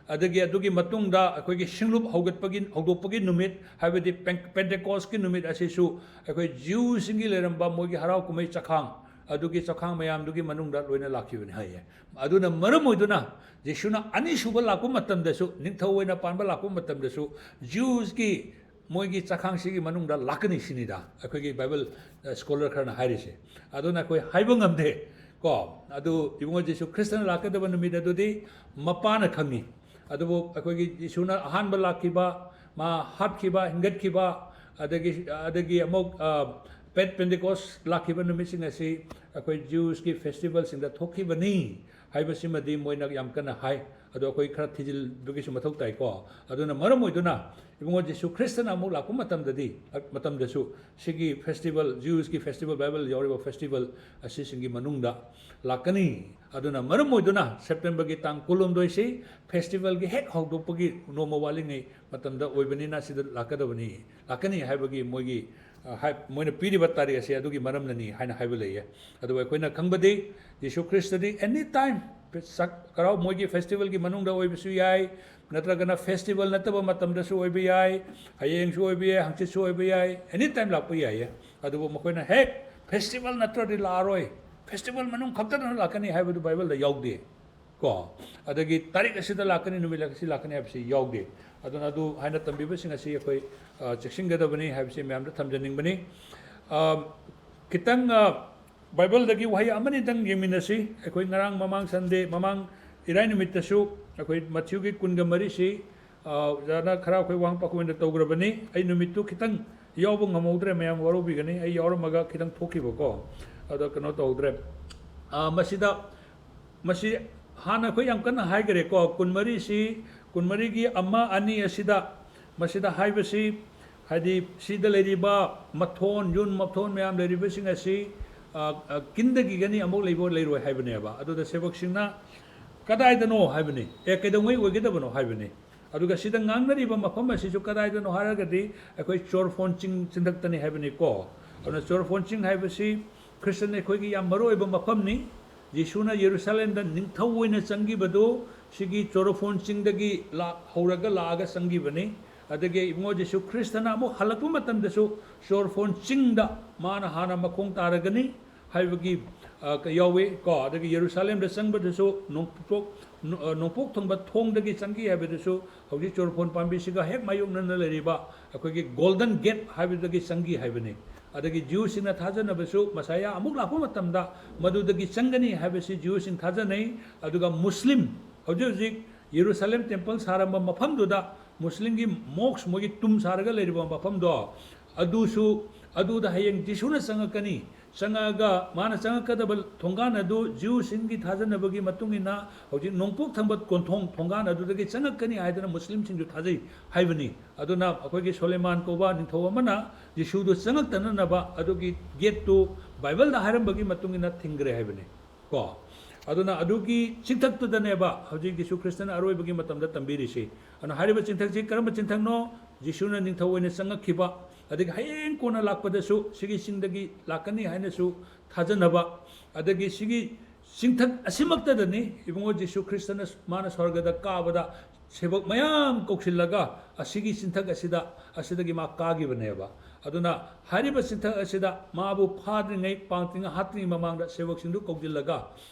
ꯑꯗꯒꯤ ꯑꯗꯨꯒꯤ ꯃꯇꯨꯡꯗ ꯑꯩꯈꯣꯏꯒꯤ ꯁꯤꯡꯂꯨꯞ ꯍꯧꯒꯠꯄꯒꯤ, ꯍꯧꯗꯣꯛꯄꯒꯤ ꯅꯨꯃꯤꯠ, ꯍꯥꯏꯕꯗꯤ ꯄꯦꯟ-, ꯄꯦꯟꯇꯦꯀꯣꯁꯀꯤ ꯅꯨꯃꯤꯠ ꯑꯁꯤꯁꯨ ꯑꯩꯈꯣꯏ ꯖ꯭ꯌꯨꯁꯤꯡꯒꯤ ꯂꯩꯔꯝꯕ ꯃꯣꯏꯒꯤ ꯍꯔꯥꯎ ꯀꯨꯝꯍꯩ ꯆꯈꯥꯡ, ꯑꯗꯨꯒꯤ ꯆꯈꯥꯡ ꯃꯌꯥꯝꯗꯨꯒꯤ ꯃꯅꯨꯡꯗ ꯂꯣꯏꯅ ꯂꯥꯛꯈꯤꯕꯅꯤ ꯍꯥꯏꯌꯦ꯫ ꯑꯗꯨꯅ ꯃꯔꯝ ꯑꯣꯏꯗꯨꯅ ꯖꯤꯁꯨꯅ ꯑꯅꯤꯁꯨꯕ ꯂꯥꯛꯄ ꯃꯇꯝꯗꯁꯨ, ꯅꯤꯡꯊꯧ ꯑꯣꯏꯅ ꯄꯥꯟꯕ ꯂꯥꯛꯄ ꯃꯇꯝꯗꯁꯨ ꯖ꯭ꯌꯨꯁꯀꯤ ꯃꯣꯏꯒꯤ ꯆꯈꯥꯡꯁꯤꯒꯤ ꯃꯅꯨꯡꯗ ꯂꯥꯛꯀꯅꯤ ꯁꯤꯅꯤꯗ ꯑꯩꯈꯣꯏꯒꯤ ꯕꯥꯏꯕꯜ, ꯑ, ꯁ꯭ꯀꯣꯂꯔ ꯈꯔꯅ ꯍꯥꯏꯔꯤꯁꯦ꯫ ꯑꯗꯨꯅ ꯑꯩꯈꯣꯏ ꯍꯥꯏꯕ ꯉꯝꯗꯦ ꯀꯣ꯫ ꯑꯗꯨ ꯏꯕꯨꯡꯉꯣ ꯖꯤꯁꯨ ꯈ꯭ꯔꯤꯁꯇꯅ ꯂꯥꯛꯀꯗꯕ ꯅꯨꯃꯤꯠ ꯑꯗꯨꯗꯤ ꯃꯄꯥꯅ ꯈꯪꯉꯤ꯫ ꯑꯗꯨꯕꯨ ꯑꯩꯈꯣꯏꯒꯤ ꯖꯤꯁꯨꯅ ꯑꯍꯥꯟꯕ ꯂꯥꯛꯈꯤꯕ, ꯃꯥ ꯍꯥꯠꯈꯤꯕ, ꯍꯤꯡꯒꯠꯈꯤꯕ, ꯑꯗꯒꯤ, ꯑꯗꯒꯤ ꯑꯃꯨꯛ, ꯑ, ꯄꯦꯠ ꯄꯦꯟꯗꯤꯀꯣꯁ ꯂꯥꯛꯈꯤꯕ ꯅꯨꯃꯤꯠꯁꯤꯡ ꯑꯁꯤ ꯑꯩꯈꯣꯏ ꯖ꯭ꯌꯨꯁꯀꯤ ꯐꯦꯁꯇꯤꯚꯦꯜꯁꯤꯡꯗ ꯊꯣꯛꯈꯤꯕꯅꯤ ꯍꯥꯏꯕꯁꯤꯃꯗꯤ ꯃꯣꯏꯅ ꯌꯥꯝ ꯀꯟꯅ ꯍꯥꯏ꯫ ꯑꯗꯣ ꯑꯩꯈꯣꯏ ꯈꯔ ꯊꯤꯖꯤꯟꯕꯒꯤꯁꯨ ꯃꯊꯧ ꯇꯥꯏꯀꯣ꯫ ꯑꯗꯨꯅ ꯃꯔꯝ ꯑꯣꯏꯗꯨꯅ ꯏꯕꯨꯡꯉꯣ ꯖꯤꯁꯨ ꯈ꯭ꯔꯤꯁꯇꯅ ꯑꯃꯨꯛ ꯂꯥꯛꯄ ꯃꯇꯝꯗꯗꯤ, ꯃꯇꯝꯗꯁꯨ ꯁꯤꯒꯤ ꯐꯦꯁꯇꯤꯚꯦꯜ, ꯖ꯭ꯌꯨꯁꯀꯤ ꯐꯦꯁꯇꯤꯚꯦꯜ, ꯕꯥꯏꯕꯜ ꯌꯥꯎꯔꯤꯕ ꯐꯦꯁꯇꯤꯚꯦꯜ ꯑꯁꯤꯁꯤꯡꯒꯤ ꯃꯅꯨꯡꯗ ꯂꯥꯛꯀꯅꯤ꯫ ꯑꯗꯨꯅ ꯃꯔꯝ ꯑꯣꯏꯗꯨꯅ ꯁꯦꯞꯇꯦꯝꯕꯔꯒꯤ ꯇꯥꯡ ꯀꯨꯟꯍꯨꯝꯗꯣꯏꯁꯤ ꯐꯦꯁꯇꯤꯚꯦꯜꯒꯤ ꯍꯦꯛ ꯍꯧꯗꯣꯛꯄꯒꯤ ꯅꯣꯡꯃ ꯋꯥꯠꯂꯤꯉꯩ ꯃꯇꯝꯗ ꯑꯣꯏꯕꯅꯤꯅ ꯁꯤꯗ ꯂꯥꯛꯀꯗꯕꯅꯤ, ꯂꯥꯛꯀꯅꯤ ꯍꯥꯏꯕꯒꯤ ꯃꯣꯏꯒꯤ, ꯑ, ꯍꯥꯏ-, ꯃꯣꯏꯅ ꯄꯤꯔꯤꯕ ꯇꯥꯔꯤꯛ ꯑꯁꯦ ꯑꯗꯨꯒꯤ ꯃꯔꯝꯅꯅꯤ ꯍꯥꯏꯅ ꯍꯥꯏꯕ ꯂꯩꯌꯦ꯫ ꯑꯗꯨꯕꯨ ꯑꯩꯈꯣꯏꯅ ꯈꯪꯕꯗꯤ ꯖꯤꯁꯨ ꯈ꯭ꯔꯤꯁꯇꯗꯤ ꯑꯦꯅꯤ ꯇꯥꯏꯝ ꯆꯥꯛ ꯍꯔꯥꯎ ꯃꯣꯏꯒꯤ ꯐꯦꯁꯇꯤꯚꯦꯜꯒꯤ ꯃꯅꯨꯡꯗ ꯑꯣꯏꯕꯁꯨ ꯌꯥꯏ, ꯅꯠꯇ꯭ꯔꯒꯅ ꯐꯦꯁꯇꯤꯚꯦꯜ ꯅꯠꯇꯕ ꯃꯇꯝꯗꯁꯨ ꯑꯣꯏꯕ ꯌꯥꯏ, ꯍꯌꯦꯡꯁꯨ ꯑꯣꯏꯕ ꯌꯥꯏ, ꯍꯪꯆꯤꯠꯁꯨ ꯑꯣꯏꯕ ꯌꯥꯏ, ꯑꯦꯅꯤ ꯇꯥꯏꯝ ꯂꯥꯛꯄ ꯌꯥꯏꯌꯦ꯫ ꯑꯗꯨꯕꯨ ꯃꯈꯣꯏꯅ ꯍꯦꯛ ꯐꯦꯁꯇꯤꯚꯦꯜ ꯅꯠꯇ꯭ꯔꯗꯤ ꯂꯥꯛꯑꯔꯣꯏ, ꯐꯦꯁꯇꯤꯚꯦꯜ ꯃꯅꯨꯡ ꯈꯛꯇꯗꯅ ꯂꯥꯛꯀꯅꯤ ꯍꯥꯏꯕꯗꯨ ꯕꯥꯏꯕꯜꯗ ꯌꯥꯎꯗꯦ ꯀꯣ꯫ ꯑꯗꯒꯤ ꯇꯥꯔꯤꯛ ꯑꯁꯤꯗ ꯂꯥꯛꯀꯅꯤ, ꯅꯨꯃꯤꯠ ꯑꯁꯤ ꯂꯥꯛꯀꯅꯤ ꯍꯥꯏꯕꯁꯤ ꯌꯥꯎꯗꯦ꯫ ꯑꯗꯨꯅ ꯑꯗꯨ ꯍꯥꯏꯅ ꯇꯝꯕꯤꯕꯁꯤꯡ ꯑꯁꯤ ꯑꯩꯈꯣꯏ, ꯑ, ꯆꯦꯛꯁꯤꯟꯒꯗꯕꯅꯤ ꯍꯥꯏꯕꯁꯤ ꯃꯌꯥꯝꯗ ꯊꯝꯖꯅꯤꯡꯕꯅꯤ꯫ ꯑ, ꯈꯤꯇꯪ, ꯑ, ꯕꯥꯏꯕꯜꯗꯒꯤ ꯋꯥꯍꯩ ꯑꯃꯅꯤꯗꯪ ꯌꯦꯡꯃꯤꯟꯅꯁꯤ꯫ ꯑꯩꯈꯣꯏ ꯉꯔꯥꯡ ꯃꯃꯥꯡ ꯁꯟꯗꯦ, ꯃꯃꯥꯡ ꯏꯔꯥꯏ ꯅꯨꯃꯤꯠꯇꯁꯨ ꯑꯩꯈꯣꯏ ꯃꯊꯤꯌꯨꯒꯤ ꯀꯨꯟꯒ ꯃꯔꯤꯁꯤ, ꯑ, ꯑꯣꯖꯥꯅ ꯈꯔ ꯑꯩꯈꯣꯏ ꯋꯥꯍꯪ ꯄꯥꯎꯈꯨꯝ ꯑꯣꯏꯅ ꯇꯧꯈ꯭ꯔꯕꯅꯤ꯫ ꯑꯩ ꯅꯨꯃꯤꯠꯇꯨ ꯈꯤꯇꯪ ꯌꯥꯎꯕ ꯉꯝꯍꯧꯗ꯭ꯔꯦ, ꯃꯌꯥꯝ ꯋꯥꯔꯧꯕꯤꯒꯅꯤ, ꯑꯩ ꯌꯥꯎꯔꯝꯃꯒ ꯈꯤꯇꯪ ꯊꯣꯛꯈꯤꯕꯀꯣ, ꯑꯗꯣ ꯀꯩꯅꯣ ꯇꯧꯍꯧꯗ꯭ꯔꯦ꯫ ꯑ, ꯃꯁꯤꯗ, ꯃꯁꯤ ꯍꯥꯟꯅ ꯑꯩꯈꯣꯏ ꯌꯥꯝ ꯀꯟꯅ ꯍꯥꯏꯈ꯭ꯔꯦꯀꯣ, ꯀꯨꯟꯃꯔꯤꯁꯤ, ꯀꯨꯟꯃꯔꯤꯒꯤ ꯑꯃ, ꯑꯅꯤ ꯑꯁꯤꯗ, ꯃꯁꯤꯗ ꯍꯥꯏꯕꯁꯤ, ꯍꯥꯏꯗꯤ ꯁꯤꯗ ꯂꯩꯔꯤꯕ ꯃꯊꯣꯟ, ꯌꯨꯝ ꯃꯊꯣꯟ ꯃꯌꯥꯝ ꯂꯩꯔꯤꯕꯁꯤꯡ ꯑꯁꯤ, ꯑ, ꯑ, ꯀꯤꯟꯗꯒꯤꯒꯅꯤ, ꯑꯃꯨꯛ ꯂꯩꯕ ꯂꯩꯔꯣꯏ ꯍꯥꯏꯕꯅꯦꯕ꯫ ꯑꯗꯨꯗ ꯁꯦꯕꯣꯛꯁꯤꯡꯅ ꯀꯗꯥꯏꯗꯅꯣ ꯍꯥꯏꯕꯅꯤ, ꯑꯦ, ꯀꯩꯗꯧꯉꯩ ꯑꯣꯏꯒꯗꯕꯅꯣ ꯍꯥꯏꯕꯅꯤ꯫ ꯑꯗꯨꯒ ꯁꯤꯗ ꯉꯥꯡꯅꯔꯤꯕ ꯃꯐꯝ ꯑꯁꯤꯁꯨ ꯀꯗꯥꯏꯗꯅꯣ ꯍꯥꯏꯔꯒꯗꯤ ꯑꯩꯈꯣꯏ ꯆꯣꯔꯐꯣꯟ ꯆꯤꯡ ꯆꯤꯡꯊꯛꯇꯅꯤ ꯍꯥꯏꯕꯅꯤꯀꯣ꯫ ꯑꯗꯨꯅ ꯆꯣꯔꯐꯣꯟ ꯆꯤꯡ ꯍꯥꯏꯕꯁꯤ ꯈ꯭ꯔꯤꯁꯇꯟ ꯑꯩꯈꯣꯏꯒꯤ ꯌꯥꯝ ꯃꯔꯨ ꯑꯣꯏꯕ ꯃꯐꯝꯅꯤ꯫ ꯌꯦꯁꯨꯅ ꯌꯦꯔꯨꯁꯥꯂꯦꯝꯗ ꯅꯤꯡꯊꯧ ꯑꯣꯏꯅ ꯆꯪꯈꯤꯕꯗꯨ ꯁꯤꯒꯤ ꯆꯣꯔꯐꯣꯟ ꯆꯤꯡꯗꯒꯤ ꯂꯥꯛ-, ꯍꯧꯔꯒ ꯂꯥꯛꯑꯒ ꯆꯪꯈꯤꯕꯅꯤ꯫ ꯑꯗꯒꯤ ꯏꯕꯨꯡꯉꯣ ꯖꯦꯁꯨ ꯈ꯭ꯔꯤꯁꯇꯅ ꯑꯃꯨꯛ ꯍꯜꯂꯛꯄ ꯃꯇꯝꯗꯁꯨ ꯆꯣꯔꯐꯣꯟ ꯆꯤꯡꯗ ꯃꯥꯅ ꯍꯥꯟꯅ ꯃꯈꯣꯡ ꯇꯥꯔꯒꯅꯤ ꯍꯥꯏꯕꯒꯤ, ꯑ, ꯀ-, ꯌꯥꯎꯏ ꯀꯣ꯫ ꯑꯗꯒꯤ ꯌꯦꯔꯨꯁꯥꯂꯦꯝꯗ ꯆꯪꯕꯗꯁꯨ ꯅꯣꯡꯄꯣꯛ, ꯅꯣ-, ꯑ, ꯅꯣꯡꯄꯣꯛ ꯊꯪꯕ ꯊꯣꯡꯗꯒꯤ ꯆꯪꯈꯤ ꯍꯥꯏꯕꯗꯨꯁꯨ ꯍꯧꯖꯤꯛ ꯆꯣꯔꯐꯣꯟ ꯄꯥꯝꯕꯤꯁꯤꯒ ꯍꯦꯛ ꯃꯥꯌꯣꯛꯅꯅ ꯂꯩꯔꯤꯕ ꯑꯩꯈꯣꯏꯒꯤ ꯒꯣꯜꯗꯟ ꯒꯦꯠ ꯍꯥꯏꯕꯗꯒꯤ ꯆꯪꯈꯤ ꯍꯥꯏꯕꯅꯤ꯫ ꯑꯗꯒꯤ ꯖ꯭ꯌꯨꯁꯤꯡꯅ ꯊꯥꯖꯅꯕꯁꯨ ꯃꯁꯥꯌꯥ ꯑꯃꯨꯛ ꯂꯥꯛꯄ ꯃꯇꯝꯗ ꯃꯗꯨꯗꯒꯤ ꯆꯪꯒꯅꯤ ꯍꯥꯏꯕꯁꯤ ꯖ꯭ꯌꯨꯁꯤꯡ ꯊꯥꯖꯅꯩ꯫ ꯑꯗꯨꯒ ꯃꯨꯁꯂꯤꯝ ꯍꯧꯖꯤꯛ ꯍꯧꯖꯤꯛ ꯌꯦꯔꯨꯁꯥꯂꯦꯝ ꯇꯦꯝꯄꯜ ꯁꯥꯔꯝꯕ ꯃꯐꯝꯗꯨꯗ ꯃꯨꯁꯂꯤꯝꯒꯤ ꯃꯣꯛꯁ, ꯃꯣꯏꯒꯤ ꯇꯨꯝ ꯁꯥꯔꯒ ꯂꯩꯔꯤꯕ ꯃꯐꯝꯗꯣ, ꯑꯗꯨꯁꯨ, ꯑꯗꯨꯗ ꯍꯌꯦꯡ ꯖꯤꯁꯨꯅ ꯆꯪꯉꯛꯀꯅꯤ꯫ ꯆꯪꯉꯛꯑꯒ ꯃꯥꯅ ꯆꯪꯉꯛꯀꯗꯕ ꯊꯣꯡꯒꯥꯟ ꯑꯗꯨ ꯖ꯭ꯌꯨꯁꯤꯡꯒꯤ ꯊꯥꯖꯅꯕꯒꯤ ꯃꯇꯨꯡ ꯏꯟꯅ ꯍꯧꯖꯤꯛ ꯅꯣꯡꯄꯣꯛ ꯊꯪꯕ ꯀꯣꯟꯊꯣꯡ ꯊꯣꯡꯒꯥꯟ ꯑꯗꯨꯗꯒꯤ ꯆꯪꯉꯛꯀꯅꯤ ꯍꯥꯏꯗꯅ ꯃꯨꯁꯂꯤꯝꯁꯤꯡꯁꯨ ꯊꯥꯖꯩ ꯍꯥꯏꯕꯅꯤ꯫ ꯑꯗꯨꯅ ꯑꯩꯈꯣꯏꯒꯤ ꯁꯣꯂꯦꯃꯥꯟ ꯀꯧꯕ ꯅꯤꯡꯊꯧ ꯑꯃꯅ ꯖꯤꯁꯨꯗꯨ ꯆꯪꯉꯛꯇꯅꯅꯕ ꯑꯗꯨꯒꯤ ꯒꯦꯠꯇꯨ ꯕꯥꯏꯕꯜꯗ ꯍꯥꯏꯔꯝꯕꯒꯤ ꯃꯇꯨꯡ ꯏꯟꯅ ꯊꯤꯡꯈ꯭ꯔꯦ ꯍꯥꯏꯕꯅꯤ꯫ ꯀꯣ꯫ ꯑꯗꯨꯅ ꯑꯗꯨꯒꯤ ꯆꯤꯡꯊꯛꯇꯨꯗꯅꯦꯕ ꯍꯧꯖꯤꯛ ꯖꯤꯁꯨ ꯈ꯭ꯔꯤꯁꯇꯅ ꯑꯔꯣꯏꯕꯒꯤ ꯃꯇꯝꯗ ꯇꯝꯕꯤꯔꯤꯁꯤ꯫ ꯑꯗꯨꯅ ꯍꯥꯏꯔꯤꯕ ꯆꯤꯡꯊꯛꯁꯤ ꯀꯔꯝꯕ ꯆꯤꯡꯊꯛꯅꯣ? ꯖꯤꯁꯨꯅ ꯅꯤꯡꯊꯧ ꯑꯣꯏꯅ ꯆꯪꯉꯛꯈꯤꯕ, ꯑꯗꯒꯤ ꯍꯌꯦꯡ ꯀꯣꯟꯅ ꯂꯥꯛꯄꯗꯁꯨ ꯁꯤꯒꯤ ꯆꯤꯡꯗꯒꯤ ꯂꯥꯛꯀꯅꯤ ꯍꯥꯏꯅꯁꯨ ꯊꯥꯖꯅꯕ, ꯑꯗꯒꯤ ꯁꯤꯒꯤ ꯆꯤꯡꯊꯛ ꯑꯁꯤꯃꯛꯇꯗꯅꯤ ꯏꯕꯨꯡꯉꯣ ꯖꯤꯁꯨ ꯈ꯭ꯔꯤꯁꯇꯅ ꯃꯥꯅ ꯁ꯭ꯋꯔꯒꯗ ꯀꯥꯕꯗ ꯁꯦꯕꯣꯛ ꯃꯌꯥꯝ ꯀꯧꯁꯤꯜꯂꯒ ꯑꯁꯤꯒꯤ ꯆꯤꯡꯊꯛ ꯑꯁꯤꯗ, ꯑꯁꯤꯗꯒꯤ ꯃꯥ ꯀꯥꯈꯤꯕꯅꯦꯕ꯫ ꯑꯗꯨꯅ ꯍꯥꯏꯔꯤꯕ ꯆꯤꯡꯊꯛ ꯑꯁꯤꯗ ꯃꯥꯕꯨ ꯐꯥꯗ꯭ꯔꯤꯉꯩ, ꯄꯥꯡ ꯇꯤꯡ ꯍꯥꯠꯇ꯭ꯔꯤꯉꯩ ꯃꯃꯥꯡꯗ ꯁꯦꯕꯣꯛꯁꯤꯡꯗꯨ ꯀꯧꯁꯤꯜꯂꯒ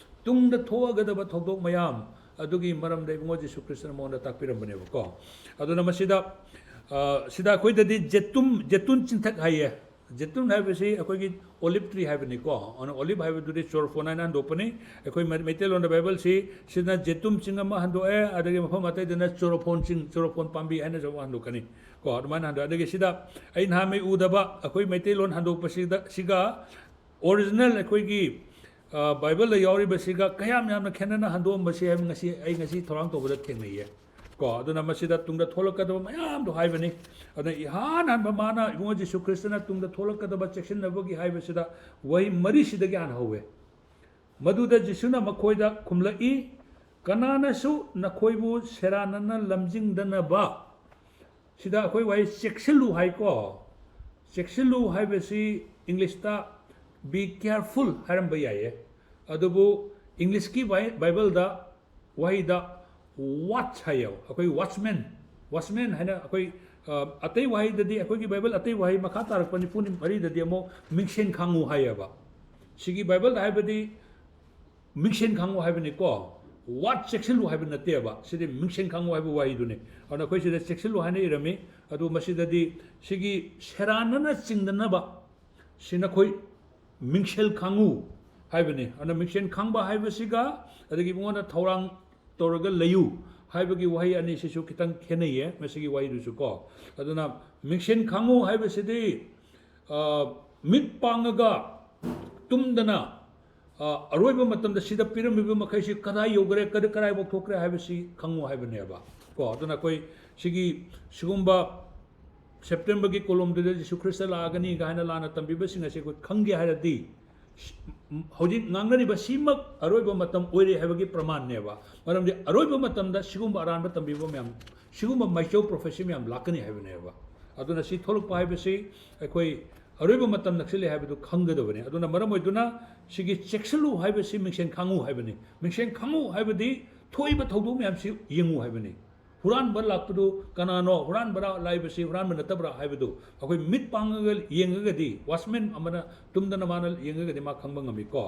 ꯇꯨꯡꯗ ꯊꯣꯛꯑꯒꯗꯕ ꯊꯧꯗꯣꯛ ꯃꯌꯥꯝ ꯑꯗꯨꯒꯤ ꯃꯔꯝꯗ ꯏꯕꯨꯡꯉꯣ ꯖꯤꯁꯨ ꯈ꯭ꯔꯤꯁꯇꯅ ꯃꯉꯣꯟꯗ ꯇꯥꯛꯄꯤꯔꯝꯕꯅꯦꯕꯀꯣ꯫ ꯑꯗꯨꯅ ꯃꯁꯤꯗ, ꯑ, ꯁꯤꯗ ꯑꯩꯈꯣꯏꯗꯗꯤ ꯖꯦꯇꯨꯝ, ꯖꯦꯇꯨꯟ ꯆꯤꯡꯊꯛ ꯍꯥꯏꯌꯦ꯫ ꯖꯦꯇꯨꯟ ꯍꯥꯏꯕꯁꯤ ꯑꯩꯈꯣꯏꯒꯤ olive tree ꯍꯥꯏꯕꯅꯤꯀꯣ꯫ ꯑꯗꯨꯅ olive ꯍꯥꯏꯕꯗꯨꯗꯤ ꯆꯣꯔꯐꯣꯟ ꯍꯥꯏꯅ ꯍꯟꯗꯣꯛꯄꯅꯤ꯫ ꯑꯩꯈꯣꯏ ꯃ-, ꯃꯩꯇꯩꯂꯣꯟꯗ ꯕꯥꯏꯕꯜꯁꯤ ꯁꯤꯅ ꯖꯦꯇꯨꯝ ꯆꯤꯡ ꯑꯃ ꯍꯟꯗꯣꯛꯑꯦ, ꯑꯗꯒꯤ ꯃꯐꯝ ꯑꯇꯩꯗꯅ ꯆꯣꯔꯐꯣꯟ ꯆꯤꯡ, ꯆꯣꯔꯐꯣꯟ ꯄꯥꯝꯕꯤ ꯍꯥꯏꯅꯁꯨ ꯑꯃ ꯍꯟꯗꯣꯛꯀꯅꯤ ꯀꯣ꯫ ꯑꯗꯨꯃꯥꯏꯅ ꯍꯟꯗꯣꯛꯑꯦ꯫ ꯑꯗꯒꯤ ꯁꯤꯗ ꯑꯩ ꯅꯍꯥꯟꯉꯩ ꯎꯗꯕ ꯑꯩꯈꯣꯏ ꯃꯩꯇꯩꯂꯣꯟ ꯍꯟꯗꯣꯛꯄꯁꯤꯗ, ꯁꯤꯒ original ꯑꯩꯈꯣꯏꯒꯤ, ꯑ, ꯕꯥꯏꯕꯜꯗ ꯌꯥꯎꯔꯤꯕꯁꯤꯒ ꯀꯌꯥꯝ ꯌꯥꯝꯅ ꯈꯦꯠꯅꯅ ꯍꯟꯗꯣꯛꯑꯝꯕꯁꯤ ꯍꯥꯏꯕ ꯉꯁꯤ ꯑꯩ ꯉꯁꯤ ꯊꯧꯔꯥꯡ ꯇꯧꯕꯗ ꯊꯦꯡꯅꯩꯌꯦ ꯀꯣ꯫ ꯑꯗꯨꯅ ꯃꯁꯤꯗ ꯇꯨꯡꯗ ꯊꯣꯛꯂꯛꯀꯗꯕ ꯃꯌꯥꯝꯗꯣ ꯍꯥꯏꯕꯅꯤ꯫ ꯑꯗꯨꯅ ꯏꯍꯥꯟ ꯍꯥꯟꯕ ꯃꯥꯅ ꯏꯕꯨꯡꯉꯣ ꯖꯤꯁꯨ ꯈ꯭ꯔꯤꯁꯇꯅ ꯇꯨꯡꯗ ꯊꯣꯛꯂꯛꯀꯗꯕ ꯆꯦꯛꯁꯤꯟꯅꯕꯒꯤ ꯍꯥꯏꯕꯁꯤꯗ ꯋꯥꯍꯩ ꯃꯔꯤꯁꯤꯗꯒꯤ ꯍꯥꯟꯅ ꯍꯧꯋꯦ꯫ ꯃꯗꯨꯗ ꯖꯤꯁꯨꯅ ꯃꯈꯣꯏꯗ ꯈꯨꯝꯂꯛꯏ, ꯀꯅꯥꯅꯁꯨ ꯅꯈꯣꯏꯕꯨ ꯁꯦꯔꯥꯟꯅꯅ ꯂꯝꯖꯤꯡꯗꯅꯕ꯫ ꯁꯤꯗ ꯑꯩꯈꯣꯏ ꯋꯥꯍꯩ ꯆꯦꯛꯁꯤꯜꯂꯨ ꯍꯥꯏꯀꯣ꯫ ꯆꯦꯛꯁꯤꯜꯂꯨ ꯍꯥꯏꯕꯁꯤ ꯏꯪꯂꯤꯁꯇ be careful ꯍꯥꯏꯔꯝꯕ ꯌꯥꯏꯌꯦ꯫ ꯑꯗꯨꯕꯨ ꯏꯪꯂꯤꯁꯀꯤ ꯕꯥꯏ-, ꯕꯥꯏꯕꯜꯗ ꯋꯥꯍꯩꯗ watch ꯍꯥꯏꯌꯦꯕ꯫ ꯑꯩꯈꯣꯏ watchman, watchman ꯍꯥꯏꯅ ꯑꯩꯈꯣꯏ, ꯑ, ꯑꯇꯩ ꯋꯥꯍꯩꯗꯗꯤ, ꯑꯩꯈꯣꯏꯒꯤ ꯕꯥꯏꯕꯜ ꯑꯇꯩ ꯋꯥꯍꯩ ꯃꯈꯥ ꯇꯥꯔꯛꯄ ꯅꯤꯐꯨ ꯃꯔꯤꯗꯗꯤ ꯑꯃꯨꯛ ꯃꯤꯡꯁꯦꯟ ꯈꯥꯡꯉꯨ ꯍꯥꯏꯌꯦꯕ꯫ ꯁꯤꯒꯤ ꯕꯥꯏꯕꯜꯗ ꯍꯥꯏꯕꯗꯤ ꯃꯤꯡꯁꯦꯟ ꯈꯥꯡꯉꯨ ꯍꯥꯏꯕꯅꯤꯀꯣ꯫ Watch, ꯆꯦꯛꯁꯤꯜꯂꯨ ꯍꯥꯏꯕ ꯅꯠꯇꯦꯕ꯫ ꯁꯤꯗꯤ ꯃꯤꯡꯁꯦꯟ ꯈꯥꯡꯉꯨ ꯍꯥꯏꯕ ꯋꯥꯍꯩꯗꯨꯅꯤ꯫ ꯑꯗꯨꯅ ꯑꯩꯈꯣꯏ ꯁꯤꯗ ꯆꯦꯛꯁꯤꯜꯂꯨ ꯍꯥꯏꯅ ꯏꯔꯝꯃꯤ꯫ ꯑꯗꯨ ꯃꯁꯤꯗꯗꯤ ꯁꯤꯒꯤ ꯁꯦꯔꯥꯟꯅꯅ ꯆꯤꯡꯗꯅꯕ ꯁꯤ ꯅꯈꯣꯏ ꯃꯤꯡꯁꯦꯜ ꯈꯥꯡꯉꯨ ꯍꯥꯏꯕꯅꯤ꯫ ꯑꯗꯨꯅ ꯃꯤꯡꯁꯦꯜ ꯈꯥꯡꯕ ꯍꯥꯏꯕꯁꯤꯒ ꯑꯗꯒꯤ ꯃꯉꯣꯟꯗ ꯊꯧꯔꯥꯡ ꯇꯧꯔꯒ ꯂꯩꯌꯨ ꯍꯥꯏꯕꯒꯤ ꯋꯥꯍꯩ ꯑꯅꯤꯁꯤꯁꯨ ꯈꯤꯇꯪ ꯈꯦꯠꯅꯩꯌꯦ ꯃꯁꯤꯒꯤ ꯋꯥꯍꯩꯗꯨꯁꯨ ꯀꯣ꯫ ꯑꯗꯨꯅ ꯃꯤꯡꯁꯦꯜ ꯈꯥꯡꯉꯨ ꯍꯥꯏꯕꯁꯤꯗꯤ, ꯑ, ꯃꯤꯠ ꯄꯥꯡꯉꯒ ꯇꯨꯝꯗꯅ, ꯑ, ꯑꯔꯣꯏꯕ ꯃꯇꯝꯗ ꯁꯤꯗ ꯄꯤꯔꯝꯃꯤꯕ ꯃꯈꯩꯁꯤ ꯀꯗꯥꯏ ꯌꯧꯈ꯭ꯔꯦ, ꯀꯗꯥꯏ, ꯀꯗꯥꯏꯐꯥꯎ ꯊꯣꯛꯈ꯭ꯔꯦ ꯍꯥꯏꯕꯁꯤ ꯈꯪꯉꯨ ꯍꯥꯏꯕꯅꯦꯕ ꯀꯣ꯫ ꯑꯗꯨꯅ ꯑꯩꯈꯣꯏ ꯁꯤꯒꯤ ꯁꯤꯒꯨꯝꯕ ꯁꯦꯞꯇꯦꯝꯕꯔꯒꯤ ꯀꯣꯂꯣꯝꯗꯨꯗ ꯖꯤꯁꯨ ꯈ꯭ꯔꯤꯁꯇ ꯂꯥꯛꯑꯒꯅꯤ ꯀꯥꯏꯅ ꯂꯥꯟꯅ ꯇꯝꯕꯤꯕꯁꯤꯡ ꯑꯁꯤ ꯑꯩꯈꯣꯏ ꯈꯪꯒꯦ ꯍꯥꯏꯔꯗꯤ, ꯍꯧꯖꯤꯛ ꯉꯥꯡꯅꯔꯤꯕ ꯁꯤꯃꯛ ꯑꯔꯣꯏꯕ ꯃꯇꯝ ꯑꯣꯏꯔꯦ ꯍꯥꯏꯕꯒꯤ ꯄ꯭ꯔꯃꯥꯟꯅꯦꯕ꯫ ꯃꯔꯝꯗꯤ ꯑꯔꯣꯏꯕ ꯃꯇꯝꯗ ꯁꯤꯒꯨꯝꯕ ꯑꯔꯥꯟꯕ ꯇꯝꯕꯤꯕ ꯃꯌꯥꯝ, ꯁꯤꯒꯨꯝꯕ ꯃꯥꯏꯆꯧ ꯄ꯭ꯔꯣꯐꯦꯁꯤ ꯃꯌꯥꯝ ꯂꯥꯛꯀꯅꯤ ꯍꯥꯏꯕꯅꯦꯕ꯫ ꯑꯗꯨꯅ ꯁꯤ ꯊꯣꯛꯂꯛꯄ ꯍꯥꯏꯕꯁꯤ ꯑꯩꯈꯣꯏ ꯑꯔꯣꯏꯕ ꯃꯇꯝ ꯅꯛꯁꯤꯜꯂꯦ ꯍꯥꯏꯕꯗꯨ ꯈꯪꯒꯗꯕꯅꯤ꯫ ꯑꯗꯨꯅ ꯃꯔꯝ ꯑꯣꯏꯗꯨꯅ ꯁꯤꯒꯤ ꯆꯦꯛꯁꯤꯜꯂꯨ ꯍꯥꯏꯕꯁꯤ ꯃꯤꯡꯁꯦꯟ ꯈꯥꯡꯉꯨ ꯍꯥꯏꯕꯅꯤ꯫ ꯃꯤꯡꯁꯦꯟ ꯈꯥꯡꯉꯨ ꯍꯥꯏꯕꯗꯤ ꯊꯣꯛꯏꯕ ꯊꯧꯗꯣꯛ ꯃꯌꯥꯝꯁꯤ ꯌꯦꯡꯉꯨ ꯍꯥꯏꯕꯅꯤ꯫ ꯍꯨꯔꯥꯟꯕ ꯂꯥꯛꯄꯗꯨ ꯀꯅꯥꯅꯣ? ꯍꯨꯔꯥꯟꯕꯔꯥ ꯂꯥꯛꯏꯕꯁꯤ ꯍꯨꯔꯥꯟꯕ ꯅꯠꯇꯕ꯭ꯔꯥ ꯍꯥꯏꯕꯗꯨ ꯑꯩꯈꯣꯏ ꯃꯤꯠ ꯄꯥꯡꯉꯒ ꯌꯦꯡꯉꯒꯗꯤ, ꯋꯥꯆꯃꯦꯟ ꯑꯃꯅ ꯇꯨꯝꯗꯅ ꯃꯥꯅ ꯌꯦꯡꯉꯒꯗꯤ ꯃꯥ ꯈꯪꯕ ꯉꯝꯃꯤꯀꯣ꯫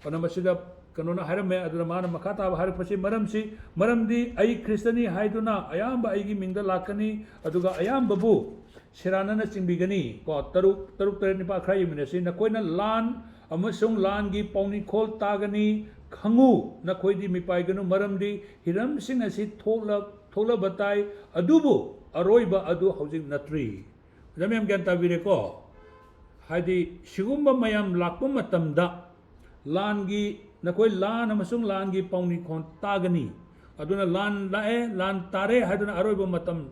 ꯑꯗꯨꯅ ꯃꯁꯤꯗ ꯀꯩꯅꯣꯅ ꯍꯥꯏꯔꯝꯃꯦ, ꯑꯗꯨꯅ ꯃꯥꯅ ꯃꯈꯥ ꯇꯥꯕ ꯍꯥꯏꯔꯛꯄꯁꯤ, ꯃꯔꯝꯁꯤ, ꯃꯔꯝꯗꯤ ꯑꯩ ꯈ꯭ꯔꯤꯁꯇꯅꯤ ꯍꯥꯏꯗꯨꯅ ꯑꯌꯥꯝꯕ ꯑꯩꯒꯤ ꯃꯤꯡꯗ ꯂꯥꯛꯀꯅꯤ, ꯑꯗꯨꯒ ꯑꯌꯥꯝꯕꯕꯨ ꯁꯦꯔꯥꯟꯅꯅ ꯆꯤꯡꯕꯤꯒꯅꯤ꯫ ꯀꯣ, ꯇꯔꯨꯛ, ꯇꯔꯨꯛ, ꯇꯔꯦꯠ, ꯅꯤꯄꯥꯜ ꯈꯔ ꯌꯦꯡꯃꯤꯟꯅꯁꯤ꯫ ꯅꯈꯣꯏꯅ ꯂꯥꯟ ꯑꯃꯁꯨꯡ ꯂꯥꯟꯒꯤ ꯄꯥꯎꯅꯤꯈꯣꯜ ꯇꯥꯒꯅꯤ꯫ ꯈꯪꯉꯨ, ꯅꯈꯣꯏꯗꯤ ꯃꯤꯄꯥꯏꯒꯅꯨ, ꯃꯔꯝꯗꯤ ꯍꯤꯔꯝꯁꯤꯡ ꯑꯁꯤ ꯊꯣꯛꯂ-, ꯊꯣꯛꯂꯕ ꯇꯥꯏ, ꯑꯗꯨꯕꯨ ꯑꯔꯣꯏꯕ ꯑꯗꯨ ꯍꯧꯖꯤꯛ ꯅꯠꯇ꯭ꯔꯤ꯫ ꯑꯣꯖꯥ ꯃꯌꯥꯝ ꯒ꯭ꯌꯥꯟ ꯇꯥꯕꯤꯔꯦꯀꯣ? ꯍꯥꯏꯗꯤ ꯁꯤꯒꯨꯝꯕ ꯃꯌꯥꯝ ꯂꯥꯛꯄ ꯃꯇꯝꯗ ꯂꯥꯟꯒꯤ, ꯅꯈꯣꯏ ꯂꯥꯟ ꯑꯃꯁꯨꯡ ꯂꯥꯟꯒꯤ ꯄꯥꯎꯅꯤꯈꯣꯜ ꯇꯥꯒꯅꯤ꯫ ꯑꯗꯨꯅ ꯂꯥꯟ ꯂꯥꯛꯑꯦ, ꯂꯥꯟ ꯇꯥꯔꯦ ꯍꯥꯏꯗꯨꯅ ꯑꯔꯣꯏꯕ ꯃꯇꯝ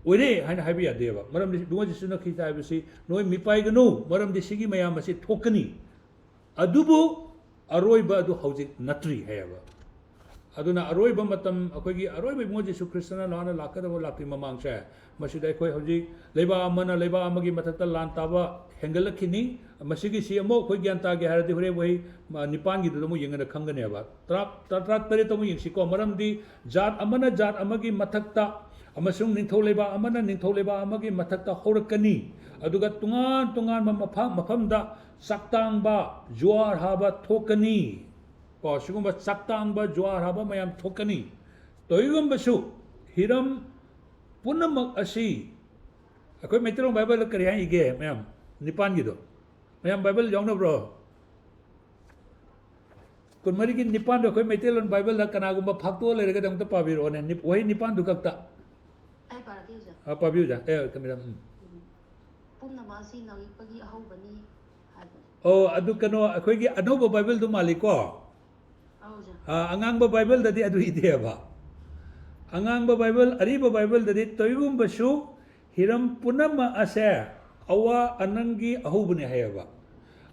ꯑꯣꯏꯔꯦ ꯍꯥꯏꯅ ꯍꯥꯏꯕ ꯌꯥꯗꯦꯕ꯫ ꯃꯔꯝꯗꯤ ꯏꯕꯨꯡꯉꯣ ꯖꯤꯁꯨꯅ ꯈ꯭ꯔꯤꯁꯇ ꯍꯥꯏꯕꯁꯤ, "ꯅꯣꯏ ꯃꯤꯄꯥꯏꯒꯅꯨ, ꯃꯔꯝꯗꯤ ꯁꯤꯒꯤ ꯃꯌꯥꯝ ꯑꯁꯤ ꯊꯣꯛꯀꯅꯤ, ꯑꯗꯨꯕꯨ ꯑꯔꯣꯏꯕ ꯑꯗꯨ ꯍꯧꯖꯤꯛ ꯅꯠꯇ꯭ꯔꯤ" ꯍꯥꯏꯌꯦꯕ꯫ ꯑꯗꯨꯅ ꯑꯔꯣꯏꯕ ꯃꯇꯝ, ꯑꯩꯈꯣꯏꯒꯤ ꯑꯔꯣꯏꯕ ꯏꯕꯨꯡꯉꯣ ꯖꯤꯁꯨ ꯈ꯭ꯔꯤꯁꯇꯅ ꯂꯥꯟꯅ ꯂꯥꯛꯀꯗꯕ ꯂꯥꯛꯇ꯭ꯔꯤ ꯃꯃꯥꯡꯁꯦ, ꯃꯁꯤꯗ ꯑꯩꯈꯣꯏ ꯍꯧꯖꯤꯛ ꯂꯩꯕꯥꯛ ꯑꯃꯅ ꯂꯩꯕꯥꯛ ꯑꯃꯒꯤ ꯃꯊꯛꯇ ꯂꯥꯟ ꯇꯥꯕ ꯍꯦꯟꯒꯠꯂꯛꯈꯤꯅꯤ꯫ ꯃꯁꯤꯒꯤꯁꯤ ꯑꯃꯨꯛ ꯑꯩꯈꯣꯏ ꯒ꯭ꯌꯥꯟ ꯇꯥꯒꯦ ꯍꯥꯏꯔꯗꯤ ꯍꯣꯔꯦꯟ ꯋꯥꯍꯩ, ꯑ, ꯅꯤꯄꯥꯟꯒꯤꯗꯨꯗ ꯑꯃꯨꯛ ꯌꯦꯡꯉꯒ ꯈꯪꯒꯅꯦꯕ꯫ ꯇꯔꯥ, ꯇꯔꯥ, ꯇꯔꯥ ꯇꯔꯦꯠꯇ ꯑꯃꯨꯛ ꯌꯦꯡꯁꯤꯀꯣ꯫ ꯃꯔꯝꯗꯤ ꯖꯥꯠ ꯑꯃꯅ ꯖꯥꯠ ꯑꯃꯒꯤ ꯃꯊꯛꯇ ꯑꯃꯁꯨꯡ ꯅꯤꯡꯊꯧ ꯂꯩꯕꯥꯛ ꯑꯃꯅ ꯅꯤꯡꯊꯧ ꯂꯩꯕꯥꯛ ꯑꯃꯒꯤ ꯃꯊꯛꯇ ꯍꯧꯔꯛꯀꯅꯤ꯫ ꯑꯗꯨꯒ ꯇꯣꯉꯥꯟ ꯇꯣꯉꯥꯟꯕ ꯃꯐꯝ, ꯃꯐꯝꯗ ꯆꯥꯛꯇꯥꯡꯕ, ꯖꯨꯋꯥꯔ ꯍꯥꯕ ꯊꯣꯛꯀꯅꯤ꯫ ꯀꯣ, ꯁꯤꯒꯨꯝꯕ ꯆꯥꯛꯇꯥꯡꯕ, ꯖꯨꯋꯥꯔ ꯍꯥꯕ ꯃꯌꯥꯝ ꯊꯣꯛꯀꯅꯤ꯫ ꯇꯧꯏꯒꯨꯝꯕꯁꯨ ꯍꯤꯔꯝ ꯄꯨꯝꯅꯃꯛ ꯑꯁꯤ, ꯑꯩꯈꯣꯏ ꯃꯩꯇꯩꯂꯣꯟ ꯕꯥꯏꯕꯜꯗ ꯀꯔꯤ ꯍꯥꯏ ꯏꯒꯦ ꯃꯌꯥꯝ? ꯅꯤꯄꯥꯟꯒꯤꯗꯣ꯫ ꯃꯌꯥꯝ ꯕꯥꯏꯕꯜ ꯌꯥꯎꯅꯕ꯭ꯔꯣ? ꯀꯨꯟꯃꯔꯤꯒꯤ ꯅꯤꯄꯥꯟꯗꯣ ꯑꯩꯈꯣꯏ ꯃꯩꯇꯩꯂꯣꯟ ꯕꯥꯏꯕꯜꯗ ꯀꯅꯥꯒꯨꯝꯕ ꯐꯥꯛꯇꯣꯛꯑ ꯂꯩꯔꯒꯗꯤ ꯑꯃꯨꯛꯇ ꯄꯥꯕꯤꯔꯛꯑꯣꯅꯦ꯫ ꯅꯤꯞ-, ꯋꯥꯍꯩ ꯅꯤꯄꯥꯟꯗꯨ ꯈꯛꯇ꯫ ꯑꯩ ꯄꯥꯔꯛꯀꯦ, ꯑꯣꯖꯥ꯫ ꯑ, ꯄꯥꯕꯤꯌꯨ, ꯑꯣꯖꯥ꯫ ꯑꯦ, ꯀꯩꯅꯣ, ꯎꯝ꯫ ꯎꯝ꯫ ꯄꯨꯝꯅꯃꯛ ꯑꯁꯤ ꯅꯧꯌꯦꯛꯄꯒꯤ ꯑꯍꯧꯕꯅꯤ ꯍꯥꯏꯕꯅꯤ꯫ ꯑꯣ, ꯑꯗꯨ ꯀꯩꯅꯣ, ꯑꯩꯈꯣꯏꯒꯤ ꯑꯅꯧꯕ ꯕꯥꯏꯕꯜꯗꯨ ꯃꯥꯜꯂꯤꯀꯣ? ꯑꯧ, ꯑꯣꯖꯥ꯫ ꯑ, ꯑꯉꯥꯡꯕ ꯕꯥꯏꯕꯜꯗꯗꯤ ꯑꯗꯨ ꯏꯗꯦꯕ꯫ ꯑꯉꯥꯡꯕ ꯕꯥꯏꯕꯜ, ꯑꯔꯤꯕ ꯕꯥꯏꯕꯜꯗꯗꯤ ꯇꯧꯏꯒꯨꯝꯕꯁꯨ ꯍꯤꯔꯝ ꯄꯨꯝꯅꯃꯛ ꯑꯁꯦ ꯑꯋꯥ ꯑꯅꯪꯒꯤ ꯑꯍꯧꯕꯅꯤ ꯍꯥꯏꯌꯦꯕ꯫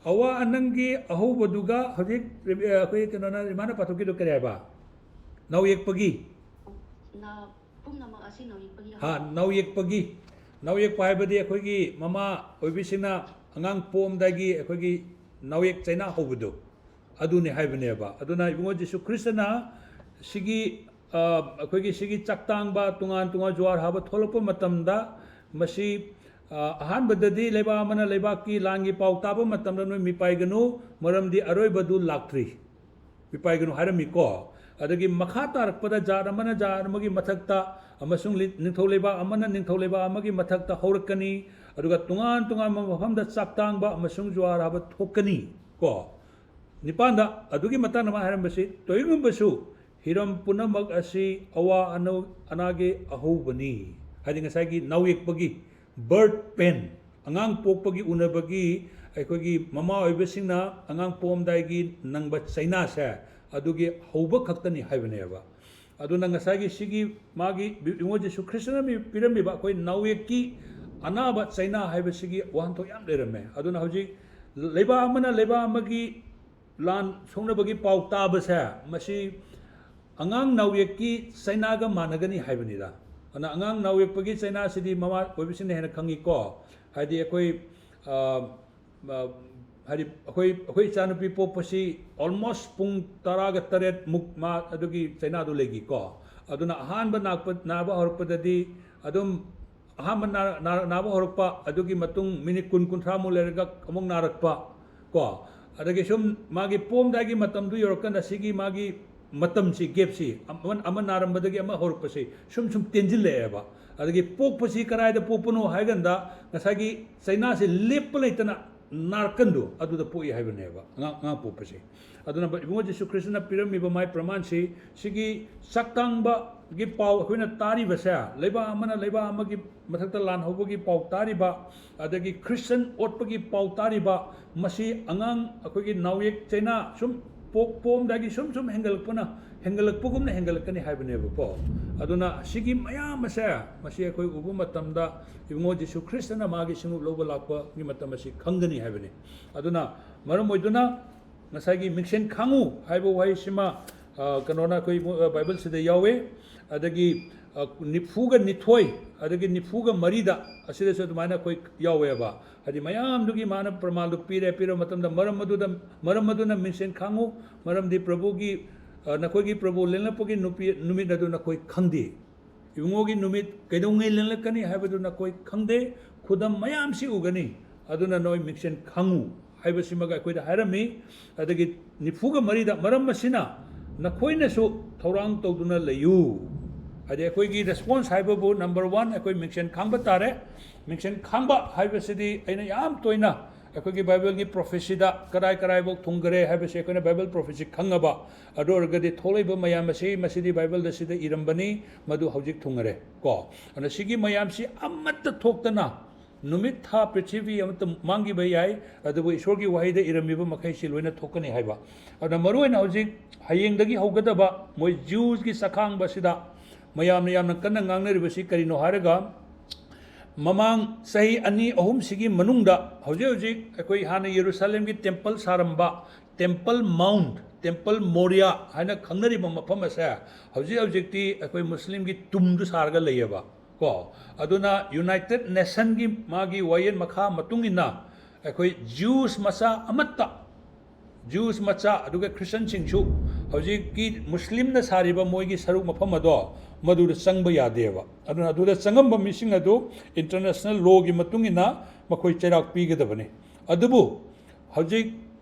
ꯑꯋꯥ ꯑꯅꯪꯒꯤ ꯑꯍꯧꯕꯗꯨꯒ ꯍꯧꯖꯤꯛ, ꯑ, ꯑꯩꯈꯣꯏ ꯀꯩꯅꯣꯅ, ꯏꯃꯥꯅ ꯄꯥꯊꯣꯛꯈꯤꯗꯣ ꯀꯔꯤ ꯍꯥꯏꯕ? ꯅꯧꯌꯦꯛꯄꯒꯤ꯫ ꯅ-, ꯄꯨꯝꯅꯃꯛ ꯑꯁꯤ ꯅꯧꯌꯦꯛꯄꯒꯤ ꯍꯥ, ꯑꯍꯧꯕ꯫ ꯅꯧꯌꯦꯛꯄꯒꯤ꯫ ꯅꯧꯌꯦꯛꯄ ꯍꯥꯏꯕꯗꯤ ꯑꯩꯈꯣꯏꯒꯤ ꯃꯃꯥ ꯑꯣꯏꯕꯤꯁꯤꯡꯅ ꯑꯉꯥꯡ ꯄꯣꯛꯑꯝꯗꯥꯏꯒꯤ ꯑꯩꯈꯣꯏꯒꯤ ꯅꯧꯌꯦꯛ ꯆꯩꯅꯥ ꯍꯧꯕꯗꯣ, ꯑꯗꯨꯅꯤ ꯍꯥꯏꯕꯅꯦꯕ꯫ ꯑꯗꯨꯅ ꯏꯕꯨꯡꯉꯣ ꯖꯤꯁꯨ ꯈ꯭ꯔꯤꯁꯇꯅ ꯁꯤꯒꯤ, ꯑ, ꯑꯩꯈꯣꯏꯒꯤ ꯁꯤꯒꯤ ꯆꯥꯛꯇꯥꯡꯕ, ꯇꯣꯉꯥꯟ ꯇꯣꯉꯥꯟ ꯖꯨꯋꯥꯔ ꯍꯥꯕ ꯊꯣꯛꯂꯛꯄ ꯃꯇꯝꯗ, ꯃꯁꯤ, ꯑ, ꯑꯍꯥꯟꯕꯗꯗꯤ ꯂꯩꯕꯥꯛ ꯑꯃꯅ ꯂꯩꯕꯥꯛꯀꯤ ꯂꯥꯟꯒꯤ ꯄꯥꯎ ꯇꯥꯕ ꯃꯇꯝꯗ ꯅꯣꯏ ꯃꯤꯄꯥꯏꯒꯅꯨ, ꯃꯔꯝꯗꯤ ꯑꯔꯣꯏꯕꯗꯨ ꯂꯥꯛꯇ꯭ꯔꯤ꯫ ꯃꯤꯄꯥꯏꯒꯅꯨ ꯍꯥꯏꯔꯝꯃꯤꯀꯣ꯫ ꯑꯗꯒꯤ ꯃꯈꯥ ꯇꯥꯔꯛꯄꯗ ꯖꯥꯠ ꯑꯃꯅ ꯖꯥꯠ ꯑꯃꯒꯤ ꯃꯊꯛꯇ ꯑꯃꯁꯨꯡ ꯂꯤ-, ꯅꯤꯡꯊꯧ ꯂꯩꯕꯥꯛ ꯑꯃꯅ ꯅꯤꯡꯊꯧ ꯂꯩꯕꯥꯛ ꯑꯃꯒꯤ ꯃꯊꯛꯇ ꯍꯧꯔꯛꯀꯅꯤ, ꯑꯗꯨꯒ ꯇꯣꯉꯥꯟ ꯇꯣꯉꯥꯟꯕ ꯃꯐꯝꯗ ꯆꯥꯛꯇꯥꯡꯕ ꯑꯃꯁꯨꯡ ꯖꯨꯋꯥꯔ ꯍꯥꯕ ꯊꯣꯛꯀꯅꯤ ꯀꯣ꯫ ꯅꯤꯄꯥꯟꯗ, ꯑꯗꯨꯒꯤ ꯃꯇꯥꯡꯗ ꯃꯥ ꯍꯥꯏꯔꯝꯕꯁꯤ, ꯇꯧꯏꯒꯨꯝꯕꯁꯨ ꯍꯤꯔꯝ ꯄꯨꯝꯅꯃꯛ ꯑꯁꯤ ꯑꯋꯥ ꯑꯅꯧ-, ꯑꯅꯥꯒꯤ ꯑꯍꯧꯕꯅꯤ꯫ ꯍꯥꯏꯗꯤ ꯉꯁꯥꯏꯒꯤ ꯅꯥꯎꯌꯦꯛꯄꯒꯤ, birth pain, ꯑꯉꯥꯡ ꯄꯣꯛꯄꯒꯤ ꯎꯅꯕꯒꯤ, ꯑꯩꯈꯣꯏꯒꯤ ꯃꯃꯥ ꯑꯣꯏꯕꯁꯤꯡꯅ ꯑꯉꯥꯡ ꯄꯣꯛꯑꯝꯗꯥꯏꯒꯤ ꯅꯪꯕ ꯆꯩꯅꯥꯁꯦ, ꯑꯗꯨꯒꯤ ꯍꯧꯕ ꯈꯛꯇꯅꯤ ꯍꯥꯏꯕꯅꯦꯕ꯫ ꯑꯗꯨꯅ ꯉꯁꯥꯏꯒꯤ ꯁꯤꯒꯤ ꯃꯥꯒꯤ ꯏꯕꯨꯡꯉꯣ ꯖꯤꯁꯨ ꯈ꯭ꯔꯤꯁꯇꯅ ꯃꯤ-, ꯄꯤꯔꯝꯃꯤꯕ ꯑꯩꯈꯣꯏ ꯅꯥꯎꯌꯦꯛꯀꯤ ꯑꯅꯥꯕ ꯆꯩꯅꯥ ꯍꯥꯏꯕꯁꯤꯒꯤ ꯋꯥꯍꯟꯊꯣꯛ ꯌꯥꯝ ꯂꯩꯔꯝꯃꯦ꯫ ꯑꯗꯨꯅ ꯍꯧꯖꯤꯛ ꯂꯩꯕꯥꯛ ꯑꯃꯅ ꯂꯩꯕꯥꯛ ꯑꯃꯒꯤ ꯂꯥꯟ ꯁꯣꯛꯅꯕꯒꯤ ꯄꯥꯎ ꯇꯥꯕꯁꯦ, ꯃꯁꯤ ꯑꯉꯥꯡ ꯅꯥꯎꯌꯦꯛꯀꯤ ꯆꯩꯅꯥꯒ ꯃꯥꯟꯅꯒꯅꯤ ꯍꯥꯏꯕꯅꯤꯗ꯫ ꯑꯗꯨꯅ ꯑꯉꯥꯡ ꯅꯥꯎꯌꯦꯛꯄꯒꯤ ꯆꯩꯅꯥꯁꯤꯗꯤ ꯃꯃꯥ ꯑꯣꯏꯕꯁꯤꯡꯅ ꯍꯦꯟꯅ ꯈꯪꯉꯤꯀꯣ꯫ ꯍꯥꯏꯗꯤ ꯑꯩꯈꯣꯏ, ꯑ, ꯑ, ꯍꯥꯏꯗꯤ ꯑꯩꯈꯣꯏ, ꯑꯩꯈꯣꯏ ꯏꯆꯥꯅꯨꯄꯤ ꯄꯣꯛꯄꯁꯤ almost ꯄꯨꯡ ꯇꯔꯥꯒ ꯇꯔꯦꯠ ꯃꯨꯛ ꯃꯥ ꯑꯗꯨꯒꯤ ꯆꯩꯅꯥꯗꯨ ꯂꯩꯈꯤꯀꯣ꯫ ꯑꯗꯨꯅ ꯑꯍꯥꯟꯕ ꯅꯥꯛꯄ-, ꯅꯥꯕ ꯍꯧꯔꯛꯄꯗꯗꯤ ꯑꯗꯨꯝ ꯑꯍꯥꯟꯕ ꯅꯥ-, ꯅꯥ-, ꯅꯥꯕ ꯍꯧꯔꯛꯄ, ꯑꯗꯨꯒꯤ ꯃꯇꯨꯡ ꯃꯤꯅꯤꯠ ꯀꯨꯟ ꯀꯨꯟꯊ꯭ꯔꯥꯃꯨꯛ ꯂꯩꯔꯒ ꯑꯃꯨꯛ ꯅꯥꯔꯛꯄ ꯀꯣ꯫ ꯑꯗꯒꯤ ꯁꯨꯝ ꯃꯥꯒꯤ ꯄꯣꯝꯗꯥꯏꯒꯤ ꯃꯇꯝꯗꯨ ꯌꯧꯔꯀꯥꯟꯗ ꯁꯤꯒꯤ ꯃꯥꯒꯤ ꯃꯇꯝꯁꯤ, gapꯁꯤ, ꯑꯃ, ꯑꯃ ꯅꯥꯔꯝꯕꯗꯒꯤ ꯑꯃ ꯍꯧꯔꯛꯄꯁꯤ ꯁꯨꯝ ꯁꯨꯝ ꯇꯦꯟꯁꯤꯜꯂꯛꯑꯦꯕ꯫ ꯑꯗꯒꯤ ꯄꯣꯛꯄꯁꯤ ꯀꯗꯥꯏꯗ ꯄꯣꯛꯄꯅꯣ ꯍꯥꯏꯀꯥꯟꯗ ꯉꯁꯥꯏꯒꯤ ꯆꯩꯅꯥꯁꯤ ꯂꯦꯞꯄ ꯂꯩꯇꯅ ꯅꯥꯔꯀꯟꯗꯨ ꯑꯗꯨꯗ ꯄꯣꯛꯏ ꯍꯥꯏꯕꯅꯦꯕ, ꯑꯉꯥꯡ, ꯑꯉꯥꯡ ꯄꯣꯛꯄꯁꯦ꯫ ꯑꯗꯨꯅ ꯏꯕꯨꯡꯉꯣ ꯖꯤꯁꯨ ꯈ꯭ꯔꯤꯁꯇꯅ ꯄꯤꯔꯝꯃꯤꯕ ꯃꯥꯏ ꯄ꯭ꯔꯃꯥꯟꯁꯤ, ꯁꯤꯒꯤ ꯆꯥꯛ ꯇꯥꯡꯕꯒꯤ ꯄꯥꯎ ꯑꯩꯈꯣꯏꯅ ꯇꯥꯔꯤꯕꯁꯦ, ꯂꯩꯕꯥꯛ ꯑꯃꯅ ꯂꯩꯕꯥꯛ ꯑꯃꯒꯤ ꯃꯊꯛꯇ ꯂꯥꯟ ꯍꯧꯕꯒꯤ ꯄꯥꯎ ꯇꯥꯔꯤꯕ, ꯑꯗꯒꯤ ꯈ꯭ꯔꯤꯁꯇꯟ ꯑꯣꯠꯄꯒꯤ ꯄꯥꯎ ꯇꯥꯔꯤꯕ, ꯃꯁꯤ ꯑꯉꯥꯡ ꯑꯩꯈꯣꯏꯒꯤ ꯅꯥꯎꯌꯦꯛ ꯆꯩꯅꯥ ꯁꯨꯝ ꯄꯣꯛ-, ꯄꯣꯝꯗꯥꯏꯒꯤ ꯁꯨꯝ ꯁꯨꯝ ꯍꯦꯟꯒꯠꯂꯛꯄꯅ, ꯍꯦꯟꯒꯠꯂꯛꯄꯒꯨꯝꯅ ꯍꯦꯟꯒꯠꯂꯛꯀꯅꯤ ꯍꯥꯏꯕꯅꯦꯕꯀꯣ꯫ ꯑꯗꯨꯅ ꯁꯤꯒꯤ ꯃꯌꯥꯝ ꯑꯁꯦ, ꯃꯁꯤ ꯑꯩꯈꯣꯏ ꯎꯕ ꯃꯇꯝꯗ ꯏꯕꯨꯡꯉꯣ ꯖꯤꯁꯨ ꯈ꯭ꯔꯤꯁꯇꯅ ꯃꯥꯒꯤ ꯁꯤꯡꯎꯞ ꯂꯧꯕ ꯂꯥꯛꯄꯒꯤ ꯃꯇꯝ ꯑꯁꯤ ꯈꯪꯒꯅꯤ ꯍꯥꯏꯕꯅꯤ꯫ ꯑꯗꯨꯅ ꯃꯔꯝ ꯑꯣꯏꯗꯨꯅ ꯉꯁꯥꯏꯒꯤ ꯃꯤꯡꯁꯦꯟ ꯈꯥꯡꯉꯨ ꯍꯥꯏꯕ ꯋꯥꯍꯩꯁꯤꯃ, ꯑ, ꯀꯩꯅꯣꯅ ꯑꯩꯈꯣꯏ, ꯑ, ꯕꯥꯏꯕꯜꯁꯤꯗ ꯌꯥꯎꯋꯦ꯫ ꯑꯗꯒꯤ, ꯑ, ꯅꯤꯐꯨꯒ ꯅꯤꯊꯣꯏ, ꯑꯗꯒꯤ ꯅꯤꯐꯨꯒ ꯃꯔꯤꯗ ꯑꯁꯤꯗꯁꯨ ꯑꯗꯨꯃꯥꯏꯅ ꯑꯩꯈꯣꯏ ꯌꯥꯎꯋꯦꯕ꯫ ꯍꯥꯏꯗꯤ ꯃꯌꯥꯝꯗꯨꯒꯤ ꯃꯥꯅ ꯄ꯭ꯔꯃꯥꯟꯗꯨ ꯄꯤꯔꯦ, ꯄꯤꯔꯕ ꯃꯇꯝꯗ ꯃꯔꯝ ꯑꯗꯨꯗ, ꯃꯔꯝ ꯑꯗꯨꯅ ꯃꯤꯡꯁꯦꯟ ꯈꯥꯡꯉꯨ, ꯃꯔꯝꯗꯤ ꯄ꯭ꯔꯚꯨꯒꯤ, ꯑ, ꯅꯈꯣꯏꯒꯤ ꯄ꯭ꯔꯚꯨ ꯂꯦꯡꯂꯛꯄꯒꯤ ꯅꯨꯄꯤ, ꯅꯨꯃꯤꯠ ꯑꯗꯨ ꯅꯈꯣꯏ ꯈꯪꯗꯦ꯫ ꯏꯕꯨꯡꯉꯣꯒꯤ ꯅꯨꯃꯤꯠ ꯀꯩꯗꯧꯉꯩ ꯂꯦꯡꯂꯛꯀꯅꯤ ꯍꯥꯏꯕꯗꯨ ꯅꯈꯣꯏ ꯈꯪꯗꯦ꯫ ꯈꯨꯗꯝ ꯃꯌꯥꯝꯁꯤ ꯎꯒꯅꯤ, ꯑꯗꯨꯅ ꯅꯣꯏ ꯃꯤꯡꯁꯦꯟ ꯈꯥꯡꯉꯨ ꯍꯥꯏꯕꯁꯤꯃꯒ ꯑꯩꯈꯣꯏꯗ ꯍꯥꯏꯔꯝꯃꯤ꯫ ꯑꯗꯒꯤ ꯅꯤꯐꯨꯒ ꯃꯔꯤꯗ, "ꯃꯔꯝ ꯑꯁꯤꯅ ꯅꯈꯣꯏꯅꯁꯨ ꯊꯧꯔꯥꯡ ꯇꯧꯗꯨꯅ ꯂꯩꯌꯨ"꯫ ꯍꯥꯏꯗꯤ ꯑꯩꯈꯣꯏꯒꯤ response ꯍꯥꯏꯕꯕꯨ number one ꯑꯩꯈꯣꯏ ꯃꯤꯡꯁꯦꯟ ꯈꯥꯡꯕ ꯇꯥꯔꯦ꯫ ꯃꯤꯡꯁꯦꯟ ꯈꯥꯡꯕ ꯍꯥꯏꯕꯁꯤꯗꯤ ꯑꯩꯅ ꯌꯥꯝ ꯇꯣꯏꯅ ꯑꯩꯈꯣꯏꯒꯤ ꯕꯥꯏꯕꯜꯒꯤ ꯄ꯭ꯔꯣꯐꯦꯁꯤꯗ ꯀꯗꯥꯏ ꯀꯗꯥꯏꯐꯥꯎ ꯊꯨꯡꯈꯔꯦ ꯍꯥꯏꯕꯁꯤ ꯑꯩꯈꯣꯏꯅ ꯕꯥꯏꯕꯜ ꯄ꯭ꯔꯣꯐꯦꯁꯤ ꯈꯪꯉꯕ, ꯑꯗꯨ ꯑꯣꯏꯔꯒꯗꯤ ꯊꯣꯛꯂꯛꯏꯕ ꯃꯌꯥꯝ ꯑꯁꯤ, ꯃꯁꯤꯗꯤ ꯕꯥꯏꯕꯜꯗ ꯁꯤꯗ ꯏꯔꯝꯕꯅꯤ, ꯃꯗꯨ ꯍꯧꯖꯤꯛ ꯊꯨꯡꯉꯔꯦ ꯀꯣ꯫ ꯑꯗꯨꯅ ꯁꯤꯒꯤ ꯃꯌꯥꯝꯁꯤ ꯑꯃꯠꯇ ꯊꯣꯛꯇꯅ ꯅꯨꯃꯤꯠ, ꯊꯥ, ꯄ꯭ꯔꯤꯊꯤꯕꯤ ꯑꯃꯠꯇ ꯃꯥꯡꯈꯤꯕ ꯌꯥꯏ, ꯑꯗꯨꯕꯨ ꯏꯁꯣꯔꯒꯤ ꯋꯥꯍꯩꯗ ꯏꯔꯝꯃꯤꯕ ꯃꯈꯩꯁꯤ ꯂꯣꯏꯅ ꯊꯣꯛꯀꯅꯤ ꯍꯥꯏꯕ꯫ ꯑꯗꯨꯅ ꯃꯔꯨꯑꯣꯏꯅ ꯍꯧꯖꯤꯛ ꯍꯌꯦꯡꯗꯒꯤ ꯍꯧꯒꯗꯕ ꯃꯣꯏ ꯖ꯭ꯌꯨꯁꯀꯤ ꯆꯈꯥꯡꯕ ꯑꯁꯤꯗ ꯃꯌꯥꯝꯅ ꯌꯥꯝꯅ ꯀꯟꯅ ꯉꯥꯡꯅꯔꯤꯕꯁꯤ ꯀꯔꯤꯅꯣ ꯍꯥꯏꯔꯒ, ꯃꯃꯥꯡ ꯆꯍꯤ ꯑꯅꯤ ꯑꯍꯨꯝꯁꯤꯒꯤ ꯃꯅꯨꯡꯗ ꯍꯧꯖꯤꯛ ꯍꯧꯖꯤꯛ ꯑꯩꯈꯣꯏ ꯍꯥꯟꯅ ꯌꯦꯔꯨꯁꯥꯂꯦꯝꯒꯤ ꯇꯦꯝꯄꯜ ꯁꯥꯔꯝꯕ ꯇꯦꯝꯄꯜ ꯃꯥꯎꯟꯠ, ꯇꯦꯝꯄꯜ ꯃꯣꯔꯤꯌꯥ ꯍꯥꯏꯅ ꯈꯪꯅꯔꯤꯕ ꯃꯐꯝ ꯑꯁꯦ ꯍꯧꯖꯤꯛ ꯍꯧꯖꯤꯛꯇꯤ ꯑꯩꯈꯣꯏ ꯃꯨꯁꯂꯤꯝꯒꯤ ꯇꯨꯝꯗꯨ ꯁꯥꯔꯒ ꯂꯩꯌꯦꯕ ꯀꯣ꯫ ꯑꯗꯨꯅ ꯌꯨꯅꯥꯏꯇꯦꯠ ꯅꯦꯁꯟꯒꯤ ꯃꯥꯒꯤ ꯋꯥꯌꯦꯜ ꯃꯈꯥ ꯃꯇꯨꯡ ꯏꯟꯅ ꯑꯩꯈꯣꯏ ꯖ꯭ꯌꯨꯁ ꯃꯆꯥ ꯑꯃꯠꯇ, ꯖ꯭ꯌꯨꯁ ꯃꯆꯥ ꯑꯗꯨꯒ ꯈ꯭ꯔꯤꯁꯇꯟꯁꯤꯡꯁꯨ ꯍꯧꯖꯤꯛꯀꯤ ꯃꯨꯁꯂꯤꯝꯅ ꯁꯥꯔꯤꯕ ꯃꯣꯏꯒꯤ ꯁꯔꯨꯛ ꯃꯐꯝ ꯑꯗꯣ ꯃꯗꯨꯗ ꯆꯪꯕ ꯌꯥꯗꯦꯕ꯫ ꯑꯗꯨꯅ ꯑꯗꯨꯗ ꯆꯪꯉꯝꯕ ꯃꯤꯁꯤꯡ ꯑꯗꯨ ꯏꯟꯇꯔꯅꯦꯁꯅꯦꯜ ꯂꯣꯒꯤ ꯃꯇꯨꯡ ꯏꯟꯅ ꯃꯈꯣꯏ ꯆꯩꯔꯥꯛ ꯄꯤꯒꯗꯕꯅꯤ꯫ ꯑꯗꯨꯕꯨ ꯍꯧꯖꯤꯛ,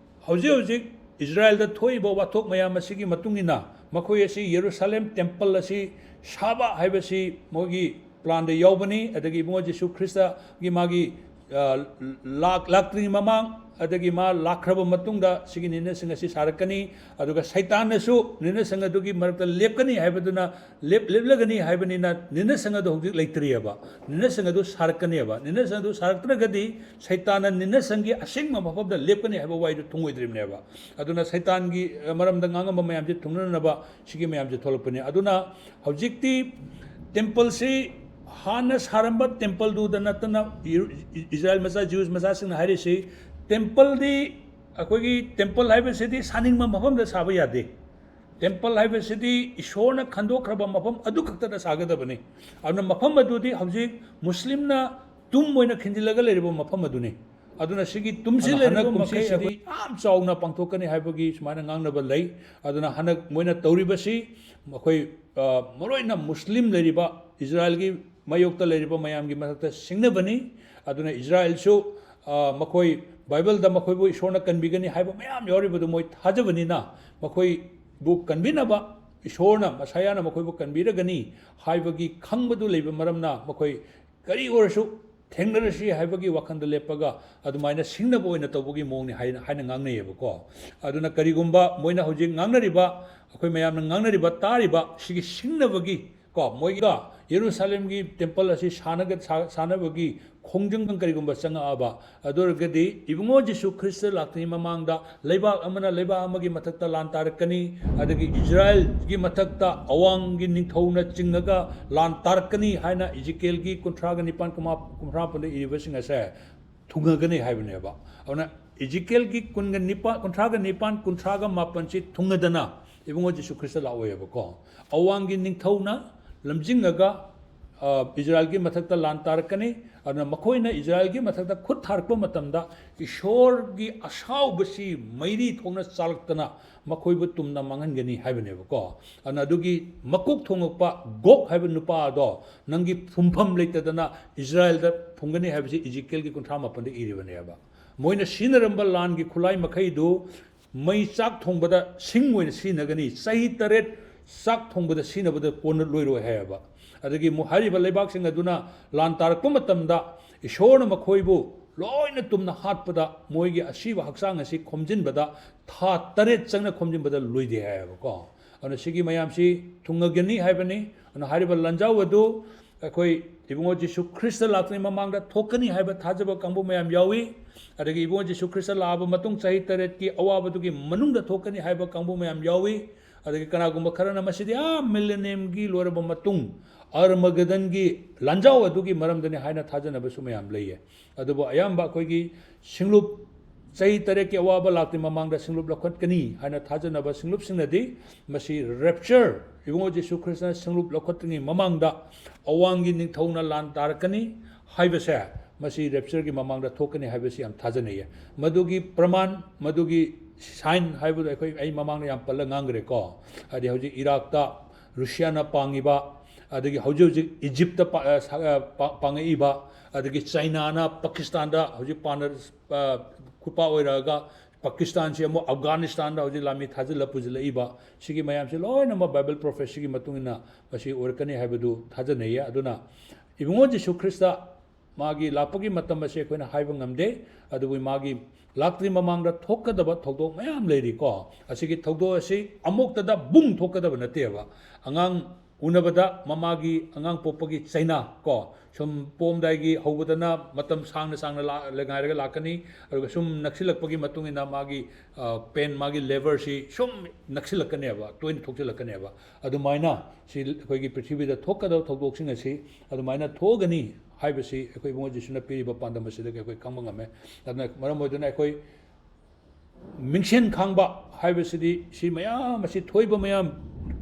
ꯍꯧꯖꯤꯛ ꯍꯧꯖꯤꯛ ꯏꯖꯔꯥꯏꯜꯗ ꯊꯣꯛꯏꯕ ꯋꯥꯊꯣꯛ ꯃꯌꯥꯝ ꯑꯁꯤꯒꯤ ꯃꯇꯨꯡ ꯏꯟꯅ ꯃꯈꯣꯏ ꯑꯁꯤ ꯌꯦꯔꯨꯁꯥꯂꯦꯝ ꯇꯦꯝꯄꯜ ꯑꯁꯤ ꯁꯥꯕ ꯍꯥꯏꯕꯁꯤ ꯃꯣꯏꯒꯤ ꯄ꯭ꯂꯥꯟꯗ ꯌꯥꯎꯕꯅꯤ꯫ ꯑꯗꯒꯤ ꯏꯕꯨꯡꯉꯣ ꯖꯤꯁꯨ ꯈ꯭ꯔꯤꯁꯇꯒꯤ ꯃꯥꯒꯤ, ꯑ, ꯂꯥꯛ-, ꯂꯥꯛꯇ꯭ꯔꯤꯉꯩ ꯃꯃꯥꯡ, ꯑꯗꯒꯤ ꯃꯥ ꯂꯥꯛꯈ꯭ꯔꯕ ꯃꯇꯨꯡꯗ ꯁꯤꯒꯤ ꯅꯤꯅꯁꯤꯡ ꯑꯁꯤ ꯁꯥꯔꯛꯀꯅꯤ꯫ ꯑꯗꯨꯒ ꯁꯩꯇꯥꯟꯅꯁꯨ ꯅꯤꯅꯁꯤꯡ ꯑꯗꯨꯒꯤ ꯃꯔꯛꯇ ꯂꯦꯞꯀꯅꯤ ꯍꯥꯏꯕꯗꯨꯅ, ꯂꯦꯞ-, ꯂꯦꯞꯂꯒꯅꯤ ꯍꯥꯏꯕꯅꯤꯅ ꯅꯤꯅꯁꯤꯡ ꯑꯗꯨ ꯍꯧꯖꯤꯛ ꯂꯩꯇ꯭ꯔꯤꯑꯕ꯫ ꯅꯤꯅꯁꯤꯡ ꯑꯗꯨ ꯁꯥꯔꯛꯀꯅꯦꯕ꯫ ꯅꯤꯅꯁꯤꯡ ꯑꯗꯨ ꯁꯥꯔꯛꯇ꯭ꯔꯒꯗꯤ ꯁꯩꯇꯥꯟꯅ ꯅꯤꯅꯁꯤꯡꯒꯤ ꯑꯁꯦꯡꯕ ꯃꯐꯝꯗ ꯂꯦꯞꯀꯅꯤ ꯍꯥꯏꯕ ꯋꯥꯍꯩꯗꯨ ꯊꯨꯡꯉꯣꯏꯗ꯭ꯔꯤꯕꯅꯦꯕ꯫ ꯑꯗꯨꯅ ꯁꯩꯇꯥꯟꯒꯤ, ꯑ, ꯃꯔꯝꯗ ꯉꯥꯡꯉꯝꯕ ꯃꯌꯥꯝꯁꯦ ꯊꯨꯡꯅꯅꯕ ꯁꯤꯒꯤ ꯃꯌꯥꯝꯁꯦ ꯊꯣꯛꯂꯛꯄꯅꯤ꯫ ꯑꯗꯨꯅ ꯍꯧꯖꯤꯛꯇꯤ ꯇꯦꯝꯄꯜꯁꯤ ꯍꯥꯟꯅ ꯁꯥꯔꯝꯕ ꯇꯦꯝꯄꯜꯗꯨꯗ ꯅꯠꯇꯅ, ꯏ-, ꯏ-, ꯏꯖꯔꯥꯏꯜ ꯃꯆꯥ, ꯖ꯭ꯌꯨꯁ ꯃꯆꯥꯁꯤꯡꯅ ꯍꯥꯏꯔꯤꯁꯤ, ꯇꯦꯝꯄꯜꯗꯤ, ꯑꯩꯈꯣꯏꯒꯤ ꯇꯦꯝꯄꯜ ꯍꯥꯏꯕꯁꯤꯗꯤ ꯁꯥꯅꯤꯡꯕ ꯃꯐꯝꯗ ꯁꯥꯕ ꯌꯥꯗꯦ꯫ ꯇꯦꯝꯄꯜ ꯍꯥꯏꯕꯁꯤꯗꯤ ꯏꯁꯣꯔꯅ ꯈꯟꯗꯣꯛꯈ꯭ꯔꯕ ꯃꯐꯝ ꯑꯗꯨ ꯈꯛꯇꯗ ꯁꯥꯒꯗꯕꯅꯤ꯫ ꯑꯗꯨꯅ ꯃꯐꯝ ꯑꯗꯨꯗꯤ ꯍꯧꯖꯤꯛ ꯃꯨꯁꯂꯤꯝꯅ ꯇꯨꯝ ꯑꯣꯏꯅ ꯈꯤꯟꯖꯤꯜꯂꯒ ꯂꯩꯔꯤꯕ ꯃꯐꯝ ꯑꯗꯨꯅꯤ꯫ ꯑꯗꯨꯅ ꯁꯤꯒꯤ ꯇꯨꯝꯁꯤ ꯑꯗꯣ ꯂꯩꯔꯤꯕ ꯍꯟꯗꯛ ꯀꯨꯝꯁꯤ ꯃꯈꯩ ꯑꯁꯤꯗꯤ ꯑꯩꯈꯣꯏ ꯌꯥꯝ ꯆꯥꯎꯅ ꯄꯥꯡꯊꯣꯛꯀꯅꯤ ꯍꯥꯏꯕꯒꯤ ꯁꯨꯃꯥꯏꯅ ꯉꯥꯡꯅꯕ ꯂꯩ꯫ ꯑꯗꯨꯅ ꯍꯟꯗꯛ ꯃꯣꯏꯅ ꯇꯧꯔꯤꯕꯁꯤ ꯃꯈꯣꯏ, ꯑ, ꯃꯔꯨꯑꯣꯏꯅ ꯃꯨꯁꯂꯤꯝ ꯂꯩꯔꯤꯕ ꯏꯖꯔꯥꯏꯜꯒꯤ ꯃꯥꯌꯣꯛꯇ ꯂꯩꯔꯤꯕ ꯃꯌꯥꯝꯒꯤ ꯃꯊꯛꯇ ꯁꯤꯡꯅꯕꯅꯤ꯫ ꯑꯗꯨꯅ ꯏꯖꯔꯥꯏꯜꯁꯨ, ꯑ, ꯃꯈꯣꯏ ꯕꯥꯏꯕꯜꯗ ꯃꯈꯣꯏꯕꯨ ꯏꯁꯣꯔꯅ ꯀꯟꯕꯤꯒꯅꯤ ꯍꯥꯏꯕ ꯃꯌꯥꯝ ꯌꯥꯎꯔꯤꯕꯗꯨ ꯃꯣꯏ ꯊꯥꯖꯕꯅꯤꯅ ꯃꯈꯣꯏꯕꯨ ꯀꯟꯕꯤꯅꯕ ꯏꯁꯣꯔꯅ, ꯃꯁꯥꯌꯥꯅ ꯃꯈꯣꯏꯕꯨ ꯀꯟꯕꯤꯔꯒꯅꯤ ꯍꯥꯏꯕꯒꯤ ꯈꯪꯕꯗꯨ ꯂꯩꯕ ꯃꯔꯝꯅ ꯃꯈꯣꯏ ꯀꯔꯤ ꯑꯣꯏꯔꯁꯨ ꯊꯦꯡꯅꯔꯁꯤ ꯍꯥꯏꯕꯒꯤ ꯋꯥꯈꯜꯗ ꯂꯦꯞꯄꯒ ꯑꯗꯨꯃꯥꯏꯅ ꯁꯤꯡꯅꯕ ꯑꯣꯏꯅ ꯇꯧꯕꯒꯤ ꯃꯑꯣꯡꯅꯤ ꯍꯥꯏꯅ, ꯍꯥꯏꯅ ꯉꯥꯡꯅꯩꯌꯦꯕꯀꯣ꯫ ꯑꯗꯨꯅ ꯀꯔꯤꯒꯨꯝꯕ ꯃꯣꯏꯅ ꯍꯧꯖꯤꯛ ꯉꯥꯡꯅꯔꯤꯕ, ꯑꯩꯈꯣꯏ ꯃꯌꯥꯝꯅ ꯉꯥꯡꯅꯔꯤꯕ, ꯇꯥꯔꯤꯕ ꯁꯤꯒꯤ ꯁꯤꯡꯅꯕꯒꯤ ꯀꯣ, ꯃꯣꯏꯒ ꯌꯦꯔꯨꯁꯥꯂꯦꯝꯒꯤ ꯇꯦꯝꯄꯜ ꯑꯁꯤ ꯁꯥꯟꯅꯒ-, ꯁꯥ-, ꯁꯥꯟꯅꯕꯒꯤ ꯈꯣꯡꯖꯪ ꯀꯔꯤꯒꯨꯝꯕ ꯆꯪꯉꯛꯑꯕ, ꯑꯗꯨ ꯑꯣꯏꯔꯒꯗꯤ ꯏꯕꯨꯡꯉꯣ ꯖꯤꯁꯨ ꯈ꯭ꯔꯤꯁꯇ ꯂꯥꯛꯇ꯭ꯔꯤꯉꯩ ꯃꯃꯥꯡꯗ ꯂꯩꯕꯥꯛ ꯑꯃꯅ ꯂꯩꯕꯥꯛ ꯑꯃꯒꯤ ꯃꯊꯛꯇ ꯂꯥꯟ ꯇꯥꯔꯛꯀꯅꯤ, ꯑꯗꯒꯤ ꯏꯖꯔꯥꯏꯜꯒꯤ ꯃꯊꯛꯇ ꯑꯋꯥꯡꯒꯤ ꯅꯤꯡꯊꯧꯅ ꯆꯤꯡꯉꯒ ꯂꯥꯟ ꯇꯥꯔꯛꯀꯅꯤ ꯍꯥꯏꯅ ꯏꯖꯤꯀꯦꯜꯒꯤ ꯀꯨꯟꯊ꯭ꯔꯥꯒ ꯅꯤꯄꯥꯟ, ꯀꯨꯟꯃꯥ-, ꯀꯨꯟꯊ꯭ꯔꯥ ꯃꯥꯄꯟꯗ ꯏꯔꯤꯕꯁꯤꯡ ꯑꯁꯦ ꯊꯨꯡꯉꯒꯅꯤ ꯍꯥꯏꯕꯅꯦꯕ꯫ ꯑꯗꯨꯅ ꯏꯖꯤꯀꯦꯜꯒꯤ ꯀꯨꯟꯒ ꯅꯤꯄꯥꯟ, ꯀꯨꯟꯊ꯭ꯔꯥꯒ ꯅꯤꯄꯥꯟ, ꯀꯨꯟꯊ꯭ꯔꯥꯒ ꯃꯥꯄꯟꯁꯤ ꯊꯨꯡꯅꯗꯅ ꯏꯕꯨꯡꯉꯣ ꯖꯤꯁꯨ ꯈ꯭ꯔꯤꯁꯇ ꯂꯥꯛꯑꯣꯏꯕꯀꯣ꯫ ꯑꯋꯥꯡꯒꯤ ꯅꯤꯡꯊꯧꯅ ꯂꯝꯖꯤꯡꯉꯒ, ꯑ, ꯏꯖꯔꯥꯏꯜꯒꯤ ꯃꯊꯛꯇ ꯂꯥꯟ ꯇꯥꯔꯛꯀꯅꯤ꯫ ꯑꯗꯨꯅ ꯃꯈꯣꯏꯅ ꯏꯖꯔꯥꯏꯜꯒꯤ ꯃꯊꯛꯇ ꯈꯨꯠ ꯊꯥꯔꯛꯄ ꯃꯇꯝꯗ ꯏꯁꯣꯔꯒꯤ ꯑꯁꯥꯎꯕꯁꯤ ꯃꯩꯔꯤ ꯊꯣꯛꯅ ꯆꯥꯜꯂꯛꯇꯅ ꯃꯈꯣꯏꯕꯨ ꯇꯨꯝꯅ ꯃꯥꯡꯍꯟꯒꯅꯤ ꯍꯥꯏꯕꯅꯦꯕꯀꯣ꯫ ꯑꯗꯨꯅ ꯑꯗꯨꯒꯤ ꯃꯀꯣꯛ ꯊꯣꯡꯉꯛꯄ ꯒꯣꯛ ꯍꯥꯏꯕ ꯅꯨꯄꯥ ꯑꯗꯣ ꯅꯪꯒꯤ ꯐꯨꯝꯐꯝ ꯂꯩꯇꯗꯅ ꯏꯖꯔꯥꯏꯜꯗ ꯐꯨꯝꯒꯅꯤ ꯍꯥꯏꯕꯁꯤ ꯏꯖꯤꯀꯦꯜꯒꯤ ꯀꯨꯟꯊ꯭ꯔꯥ ꯃꯥꯄꯟꯗ ꯏꯔꯤꯕꯅꯦꯕ꯫ ꯃꯣꯏꯅ ꯁꯤꯖꯤꯟꯅꯔꯝꯕ ꯂꯥꯟꯒꯤ ꯈꯨꯠꯂꯥꯏ ꯃꯈꯩꯗꯨ ꯃꯩ ꯆꯥꯛ ꯊꯣꯡꯕꯗ ꯁꯤꯡ ꯑꯣꯏꯅ ꯁꯤꯖꯤꯟꯅꯒꯅꯤ, ꯆꯍꯤ ꯇꯔꯦꯠ ꯆꯥꯛ ꯊꯣꯡꯕꯗ ꯁꯤꯖꯤꯟꯅꯕꯗ ꯀꯣꯟꯅ ꯂꯣꯏꯔꯣꯏ ꯍꯥꯏꯌꯦꯕ꯫ ꯑꯗꯒꯤ ꯑꯃꯨꯛ ꯍꯥꯏꯔꯤꯕ ꯂꯩꯕꯥꯛꯁꯤꯡ ꯑꯗꯨꯅ ꯂꯥꯟ ꯇꯥꯔꯛꯄ ꯃꯇꯝꯗ ꯏꯁꯣꯔꯅ ꯃꯈꯣꯏꯕꯨ ꯂꯣꯏꯅ ꯇꯨꯝꯅ ꯍꯥꯠꯄꯗ ꯃꯣꯏꯒꯤ ꯑꯁꯤꯕ ꯍꯛꯆꯥꯡ ꯑꯁꯤ ꯈꯣꯝꯖꯤꯟꯕꯗ ꯊꯥ ꯇꯔꯦꯠ ꯆꯪꯅ ꯈꯣꯝꯖꯤꯟꯕꯗ ꯂꯣꯏꯗꯦ ꯍꯥꯏꯌꯦꯕꯀꯣ꯫ ꯑꯗꯨꯅ ꯁꯤꯒꯤ ꯃꯌꯥꯝꯁꯤ ꯊꯨꯡꯉꯒꯅꯤ ꯍꯥꯏꯕꯅꯤ꯫ ꯑꯗꯨꯅ ꯍꯥꯏꯔꯤꯕ ꯂꯥꯟꯖꯥꯎ ꯑꯗꯨ ꯑꯩꯈꯣꯏ ꯏꯕꯨꯡꯉꯣ ꯖꯤꯁꯨ ꯈ꯭ꯔꯤꯁꯇ ꯂꯥꯛꯇ꯭ꯔꯤꯉꯩ ꯃꯃꯥꯡꯗ ꯊꯣꯛꯀꯅꯤ ꯍꯥꯏꯕ ꯊꯥꯖꯕ ꯀꯥꯡꯕꯨ ꯃꯌꯥꯝ ꯌꯥꯎꯏ꯫ ꯑꯗꯒꯤ ꯏꯕꯨꯡꯉꯣ ꯖꯤꯁꯨ ꯈ꯭ꯔꯤꯁꯇ ꯂꯥꯛꯑꯕ ꯃꯇꯨꯡ ꯆꯍꯤ ꯇꯔꯦꯠꯀꯤ ꯑꯋꯥꯕꯗꯨꯒꯤ ꯃꯅꯨꯡꯗ ꯊꯣꯛꯀꯅꯤ ꯍꯥꯏꯕ ꯀꯥꯡꯕꯨ ꯃꯌꯥꯝ ꯌꯥꯎꯏ꯫ ꯑꯗꯒꯤ ꯀꯅꯥꯒꯨꯝꯕ ꯈꯔꯅ ꯃꯁꯤꯗꯤ ꯑꯥ ꯃꯤꯂꯦꯅꯤꯌꯝꯒꯤ ꯂꯣꯏꯔꯕ ꯃꯇꯨꯡ ꯑꯔꯃꯒꯦꯗꯟꯒꯤ ꯂꯥꯟꯖꯥꯎ ꯑꯗꯨꯒꯤ ꯃꯔꯝꯗꯅꯤ ꯍꯥꯏꯅ ꯊꯥꯖꯅꯕꯁꯨ ꯃꯌꯥꯝ ꯂꯩꯌꯦ꯫ ꯑꯗꯨꯕꯨ ꯑꯌꯥꯝꯕ ꯑꯩꯈꯣꯏꯒꯤ ꯁꯤꯡꯂꯨꯞ, ꯆꯍꯤ ꯇꯔꯦꯠꯀꯤ ꯑꯋꯥꯕ ꯂꯥꯛꯇ꯭ꯔꯤ ꯃꯃꯥꯡꯗ ꯁꯤꯡꯂꯨꯞ ꯂꯧꯈꯠꯀꯅꯤ ꯍꯥꯏꯅ ꯊꯥꯖꯅꯕ ꯁꯤꯡꯂꯨꯞꯁꯤꯡꯅꯗꯤ ꯃꯁꯤ ꯔꯦꯞꯆꯔ, ꯏꯕꯨꯡꯉꯣ ꯖꯤꯁꯨ ꯈ꯭ꯔꯤꯁꯇꯅ ꯁꯤꯡꯂꯨꯞ ꯂꯧꯈꯠꯇ꯭ꯔꯤꯉꯩ ꯃꯃꯥꯡꯗ ꯑꯋꯥꯡꯒꯤ ꯅꯤꯡꯊꯧꯅ ꯂꯥꯟ ꯇꯥꯔꯛꯀꯅꯤ ꯍꯥꯏꯕꯁꯦ, ꯃꯁꯤ ꯔꯦꯞꯆꯔꯒꯤ ꯃꯃꯥꯡꯗ ꯊꯣꯛꯀꯅꯤ ꯍꯥꯏꯕꯁꯤ ꯌꯥꯝ ꯊꯥꯖꯅꯩꯌꯦ꯫ ꯃꯗꯨꯒꯤ ꯄ꯭ꯔꯃꯥꯟ, ꯃꯗꯨꯒꯤ ꯁꯥꯏꯟ ꯍꯥꯏꯕꯗꯣ ꯑꯩꯈꯣꯏ, ꯑꯩ ꯃꯃꯥꯡꯗ ꯌꯥꯝ ꯄꯜꯂ ꯉꯥꯡꯈ꯭ꯔꯦꯀꯣ꯫ ꯍꯥꯏꯗꯤ ꯍꯧꯖꯤꯛ ꯏꯔꯥꯛꯇ ꯔꯨꯁꯤꯌꯥꯅ ꯄꯥꯡꯉꯤꯕ, ꯑꯗꯒꯤ ꯍꯧꯖꯤꯛ ꯍꯧꯖꯤꯛ ꯏꯖꯤꯞꯇ ꯄꯥ-, ꯑ, ꯁꯥ-, ꯑ, ꯄꯥ-, ꯄꯥꯡꯉꯛꯏꯕ, ꯑꯗꯒꯤ ꯆꯥꯏꯅꯥꯅ ꯄꯥꯀꯤꯁꯇꯥꯟꯗ ꯍꯧꯖꯤꯛ ꯄꯥꯟꯅ, ꯑ, ꯈꯨꯠꯄꯥ ꯑꯣꯏꯔꯛꯑꯒ ꯄꯥꯀꯤꯁꯇꯥꯟꯁꯤ ꯑꯃꯨꯛ ꯑꯐꯒꯥꯅꯤꯁꯇꯥꯟꯗ ꯍꯧꯖꯤꯛ ꯂꯥꯟꯃꯤ ꯊꯥꯖꯤꯜꯂ ꯄꯨꯁꯤꯜꯂꯛꯏꯕ, ꯁꯤꯒꯤ ꯃꯌꯥꯝꯁꯤ ꯂꯣꯏꯅꯃꯛ ꯕꯥꯏꯕꯜ ꯄ꯭ꯔꯣꯐꯦꯁꯤꯒꯤ ꯃꯇꯨꯡ ꯏꯟꯅ ꯃꯁꯤ ꯑꯣꯏꯔꯛꯀꯅꯤ ꯍꯥꯏꯕꯗꯨ ꯊꯥꯖꯅꯩꯌꯦ꯫ ꯑꯗꯨꯅ ꯏꯕꯨꯡꯉꯣ ꯖꯤꯁꯨ ꯈ꯭ꯔꯤꯁꯇ ꯃꯥꯒꯤ ꯂꯥꯛꯄꯒꯤ ꯃꯇꯝ ꯑꯁꯤ ꯑꯩꯈꯣꯏꯅ ꯍꯥꯏꯕ ꯉꯝꯗꯦ, ꯑꯗꯨꯕꯨ ꯃꯥꯒꯤ ꯂꯥꯛꯇ꯭ꯔꯤ ꯃꯃꯥꯡꯗ ꯊꯣꯛꯀꯗꯕ ꯊꯧꯗꯣꯛ ꯃꯌꯥꯝ ꯂꯩꯔꯤꯀꯣ꯫ ꯑꯁꯤꯒꯤ ꯊꯧꯗꯣꯛ ꯑꯁꯤ ꯑꯃꯨꯛꯇꯗ ꯕꯨꯡ ꯊꯣꯛꯀꯗꯕ ꯅꯠꯇꯦꯕ꯫ ꯑꯉꯥꯡ ꯎꯅꯕꯗ ꯃꯃꯥꯒꯤ ꯑꯉꯥꯡ ꯄꯣꯛꯄꯒꯤ ꯆꯩꯅꯥ ꯀꯣ, ꯁꯨꯝ ꯄꯣꯛꯑꯝꯗꯥꯏꯒꯤ ꯍꯧꯕꯗꯅ ꯃꯇꯝ ꯁꯥꯡꯅ ꯁꯥꯡꯅ ꯂꯥ-, ꯉꯥꯏꯔꯒ ꯂꯥꯛꯀꯅꯤ, ꯑꯗꯨꯒ ꯁꯨꯝ ꯅꯛꯁꯤꯜꯂꯛꯄꯒꯤ ꯃꯇꯨꯡ ꯏꯟꯅ ꯃꯥꯒꯤ, ꯑ, ꯄꯦꯟ, ꯃꯥꯒꯤ ꯂꯦꯕꯔꯁꯤ ꯁꯨꯝ ꯅꯛꯁꯤꯜꯂꯛꯀꯅꯦꯕ, ꯇꯣꯏꯅ ꯊꯣꯛꯆꯤꯜꯂꯛꯀꯅꯦꯕ꯫ ꯑꯗꯨꯃꯥꯏꯅ ꯁꯤ ꯑꯩꯈꯣꯏꯒꯤ ꯄ꯭ꯔꯤꯊꯤꯕꯤꯗ ꯊꯣꯛꯀꯗꯕ ꯊꯧꯗꯣꯛꯁꯤꯡ ꯑꯁꯤ ꯑꯗꯨꯃꯥꯏꯅ ꯊꯣꯛꯑꯒꯅꯤ ꯍꯥꯏꯕꯁꯤ ꯑꯩꯈꯣꯏ ꯏꯕꯨꯡꯉꯣ ꯖꯤꯁꯨꯅ ꯄꯤꯔꯤꯕ ꯄꯥꯟꯗꯝ ꯑꯁꯤꯗꯒꯤ ꯑꯩꯈꯣꯏ ꯈꯪꯕ ꯉꯝꯃꯦ꯫ ꯑꯗꯨꯅ ꯃꯔꯝ ꯑꯣꯏꯗꯨꯅ ꯑꯩꯈꯣꯏ ꯃꯤꯡꯁꯦꯟ ꯈꯥꯡꯕ ꯍꯥꯏꯕꯁꯤꯗꯤ ꯁꯤ ꯃꯌꯥꯝ ꯑꯁꯤ ꯊꯣꯏꯕ ꯃꯌꯥꯝ,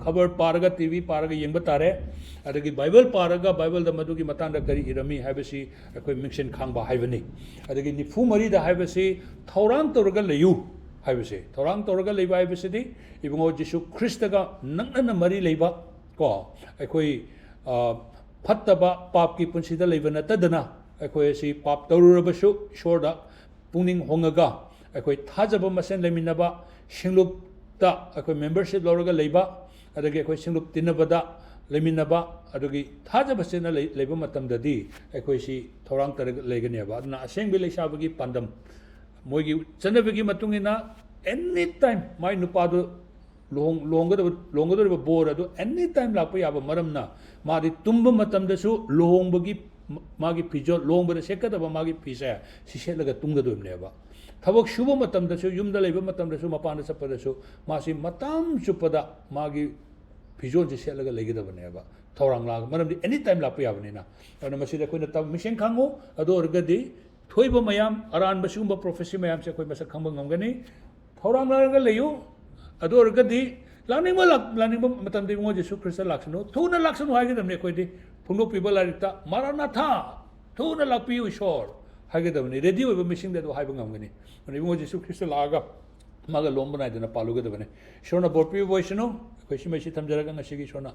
ꯈꯕꯔ ꯄꯥꯔꯒ, ꯇꯤ ꯚꯤ ꯄꯥꯔꯒ ꯌꯦꯡꯕ ꯇꯥꯔꯦ꯫ ꯑꯗꯒꯤ ꯕꯥꯏꯕꯜ ꯄꯥꯔꯒ ꯕꯥꯏꯕꯜꯗ ꯃꯗꯨꯒꯤ ꯃꯇꯥꯡꯗ ꯀꯔꯤ ꯏꯔꯝꯃꯤ ꯍꯥꯏꯕꯁꯤ ꯑꯩꯈꯣꯏ ꯃꯤꯡꯁꯦꯟ ꯈꯥꯡꯕ ꯍꯥꯏꯕꯅꯤ꯫ ꯑꯗꯒꯤ ꯅꯤꯐꯨ ꯃꯔꯤꯗ ꯍꯥꯏꯕꯁꯤ ꯊꯧꯔꯥꯡ ꯇꯧꯔꯒ ꯂꯩꯌꯨ ꯍꯥꯏꯕꯁꯦ꯫ ꯊꯧꯔꯥꯡ ꯇꯧꯔꯒ ꯂꯩꯕ ꯍꯥꯏꯕꯁꯤꯗꯤ ꯏꯕꯨꯡꯉꯣ ꯖꯤꯁꯨ ꯈ꯭ꯔꯤꯁꯇꯒ ꯅꯛꯅꯅ ꯃꯔꯤ ꯂꯩꯕ ꯀꯣ, ꯑꯩꯈꯣꯏ, ꯑ, ꯐꯠꯇꯕ ꯄꯥꯞꯀꯤ ꯄꯨꯟꯁꯤꯗ ꯂꯩꯕ ꯅꯠꯇꯗꯅ, ꯑꯩꯈꯣꯏ ꯑꯁꯤ ꯄꯥꯞ ꯇꯧꯔꯨꯔꯕꯁꯨ ꯏꯁꯣꯔꯗ ꯄꯨꯛꯅꯤꯡ ꯍꯣꯡꯉꯒ ꯑꯩꯈꯣꯏ ꯊꯥꯖꯕ ꯃꯁꯦꯟ ꯂꯩꯃꯤꯟꯅꯕ, ꯁꯤꯡꯂꯨꯞꯇ ꯑꯩꯈꯣꯏ ꯃꯦꯝꯕꯔꯁꯤꯞ ꯂꯧꯔꯒ ꯂꯩꯕ, ꯑꯗꯒꯤ ꯑꯩꯈꯣꯏ ꯁꯤꯡꯂꯨꯞ ꯇꯤꯟꯅꯕꯗ ꯂꯩꯃꯤꯟꯅꯕ, ꯑꯗꯨꯒꯤ ꯊꯥꯖꯕ ꯆꯦꯠꯅ ꯂꯩ-, ꯂꯩꯕ ꯃꯇꯝꯗꯗꯤ ꯑꯩꯈꯣꯏꯁꯤ ꯊꯧꯔꯥꯡ ꯇꯧꯔꯒ ꯂꯩꯒꯅꯦꯕ꯫ ꯑꯗꯨꯅ ꯑꯁꯦꯡꯕ ꯂꯩꯁꯥꯕꯤꯒꯤ ꯄꯥꯟꯗꯝ, ꯃꯣꯏꯒꯤ ꯆꯠꯅꯕꯤꯒꯤ ꯃꯇꯨꯡ ꯏꯟꯅ any time ꯃꯥꯏ ꯅꯨꯄꯥꯗꯨ ꯂꯨꯍꯣꯡ-, ꯂꯨꯍꯣꯡꯒꯗꯕ, ꯂꯨꯍꯣꯡꯒꯗꯧꯔꯤꯕ ꯕꯣꯔ ꯑꯗꯨ any time ꯂꯥꯛꯄ ꯌꯥꯕ ꯃꯔꯝꯅ, ꯃꯥꯗꯤ ꯇꯨꯝꯕ ꯃꯇꯝꯗꯁꯨ ꯂꯨꯍꯣꯡꯕꯒꯤ ꯃ-, ꯃꯥꯒꯤ ꯐꯤꯖꯣꯜ, ꯂꯨꯍꯣꯡꯕꯗ ꯁꯦꯠꯀꯗꯕ ꯃꯥꯒꯤ ꯐꯤꯁꯦ ꯁꯤ ꯁꯦꯠꯂꯒ ꯇꯨꯝꯒꯗꯣꯏꯕꯅꯦꯕ꯫ ꯊꯕꯛ ꯁꯨꯕ ꯃꯇꯝꯗꯁꯨ, ꯌꯨꯝꯗ ꯂꯩꯕ ꯃꯇꯝꯗꯁꯨ, ꯃꯄꯥꯟꯗ ꯆꯠꯄꯗꯁꯨ ꯃꯥꯁꯤ ꯃꯇꯝ ꯆꯨꯞꯄꯗ ꯃꯥꯒꯤ ꯐꯤꯖꯣꯜꯁꯦ ꯁꯦꯠꯂꯒ ꯂꯩꯒꯗꯕꯅꯦꯕ, ꯊꯧꯔꯥꯡ ꯂꯥꯛꯑꯒ, ꯃꯔꯝꯗꯤ any time ꯂꯥꯛꯄ ꯌꯥꯕꯅꯤꯅ꯫ ꯑꯗꯨꯅ ꯃꯁꯤꯗ ꯑꯩꯈꯣꯏꯅ ꯇꯝ-, ꯃꯤꯡꯁꯦꯟ ꯈꯥꯡꯉꯨ꯫ ꯑꯗꯨ ꯑꯣꯏꯔꯒꯗꯤ ꯊꯣꯏꯕ ꯃꯌꯥꯝ, ꯑꯔꯥꯟꯕ ꯁꯤꯒꯨꯝꯕ ꯄ꯭ꯔꯣꯐꯦꯁꯤ ꯃꯌꯥꯝꯁꯦ ꯑꯩꯈꯣꯏ ꯃꯁꯛ ꯈꯪꯕ ꯉꯝꯒꯅꯤ꯫ ꯊꯧꯔꯥꯡ ꯂꯧꯔꯒ ꯂꯩꯌꯨ꯫ ꯑꯗꯨ ꯑꯣꯏꯔꯒꯗꯤ ꯂꯥꯛꯅꯤꯡꯕ ꯂꯥꯛ-, ꯂꯥꯛꯅꯤꯡꯕ ꯃꯇꯝꯗ ꯏꯕꯨꯡꯉꯣ ꯖꯤꯁꯨ ꯈ꯭ꯔꯤꯁꯇ ꯂꯥꯛꯁꯅꯨ, ꯊꯨꯅ ꯂꯥꯛꯁꯅꯨ ꯍꯥꯏꯒꯗꯕꯅꯤ꯫ ꯑꯩꯈꯣꯏꯗꯤ ꯐꯣꯡꯗꯣꯛꯄꯤꯕ ꯂꯥꯏꯔꯤꯛꯇ, "ꯃꯔꯥꯅꯥꯊꯥ, ꯊꯨꯅ ꯂꯥꯛꯄꯤꯌꯨ ꯏꯁꯣꯔ" ꯍꯥꯏꯒꯗꯕꯅꯤ꯫ ꯔꯦꯗꯤ ꯑꯣꯏꯕ ꯃꯤꯁꯤꯡꯗ ꯑꯗꯨ ꯍꯥꯏꯕ ꯉꯝꯒꯅꯤ꯫ ꯑꯗꯨꯅ ꯏꯕꯨꯡꯉꯣ ꯖꯤꯁꯨ ꯈ꯭ꯔꯤꯁꯇ ꯂꯥꯛꯑꯒ ꯃꯥꯒ ꯂꯣꯝꯕ ꯅꯥꯏꯗꯅ ꯄꯥꯜꯂꯨꯒꯗꯕꯅꯤ꯫ ꯏꯁꯣꯔꯅ ꯕꯣꯔ ꯄꯤꯕ ꯑꯣꯏꯁꯅꯨ꯫ ꯑꯩꯈꯣꯏ ꯁꯤꯃꯩꯁꯤ ꯊꯝꯖꯔꯒ ꯉꯁꯤꯒꯤ ꯏꯁꯣꯔꯅ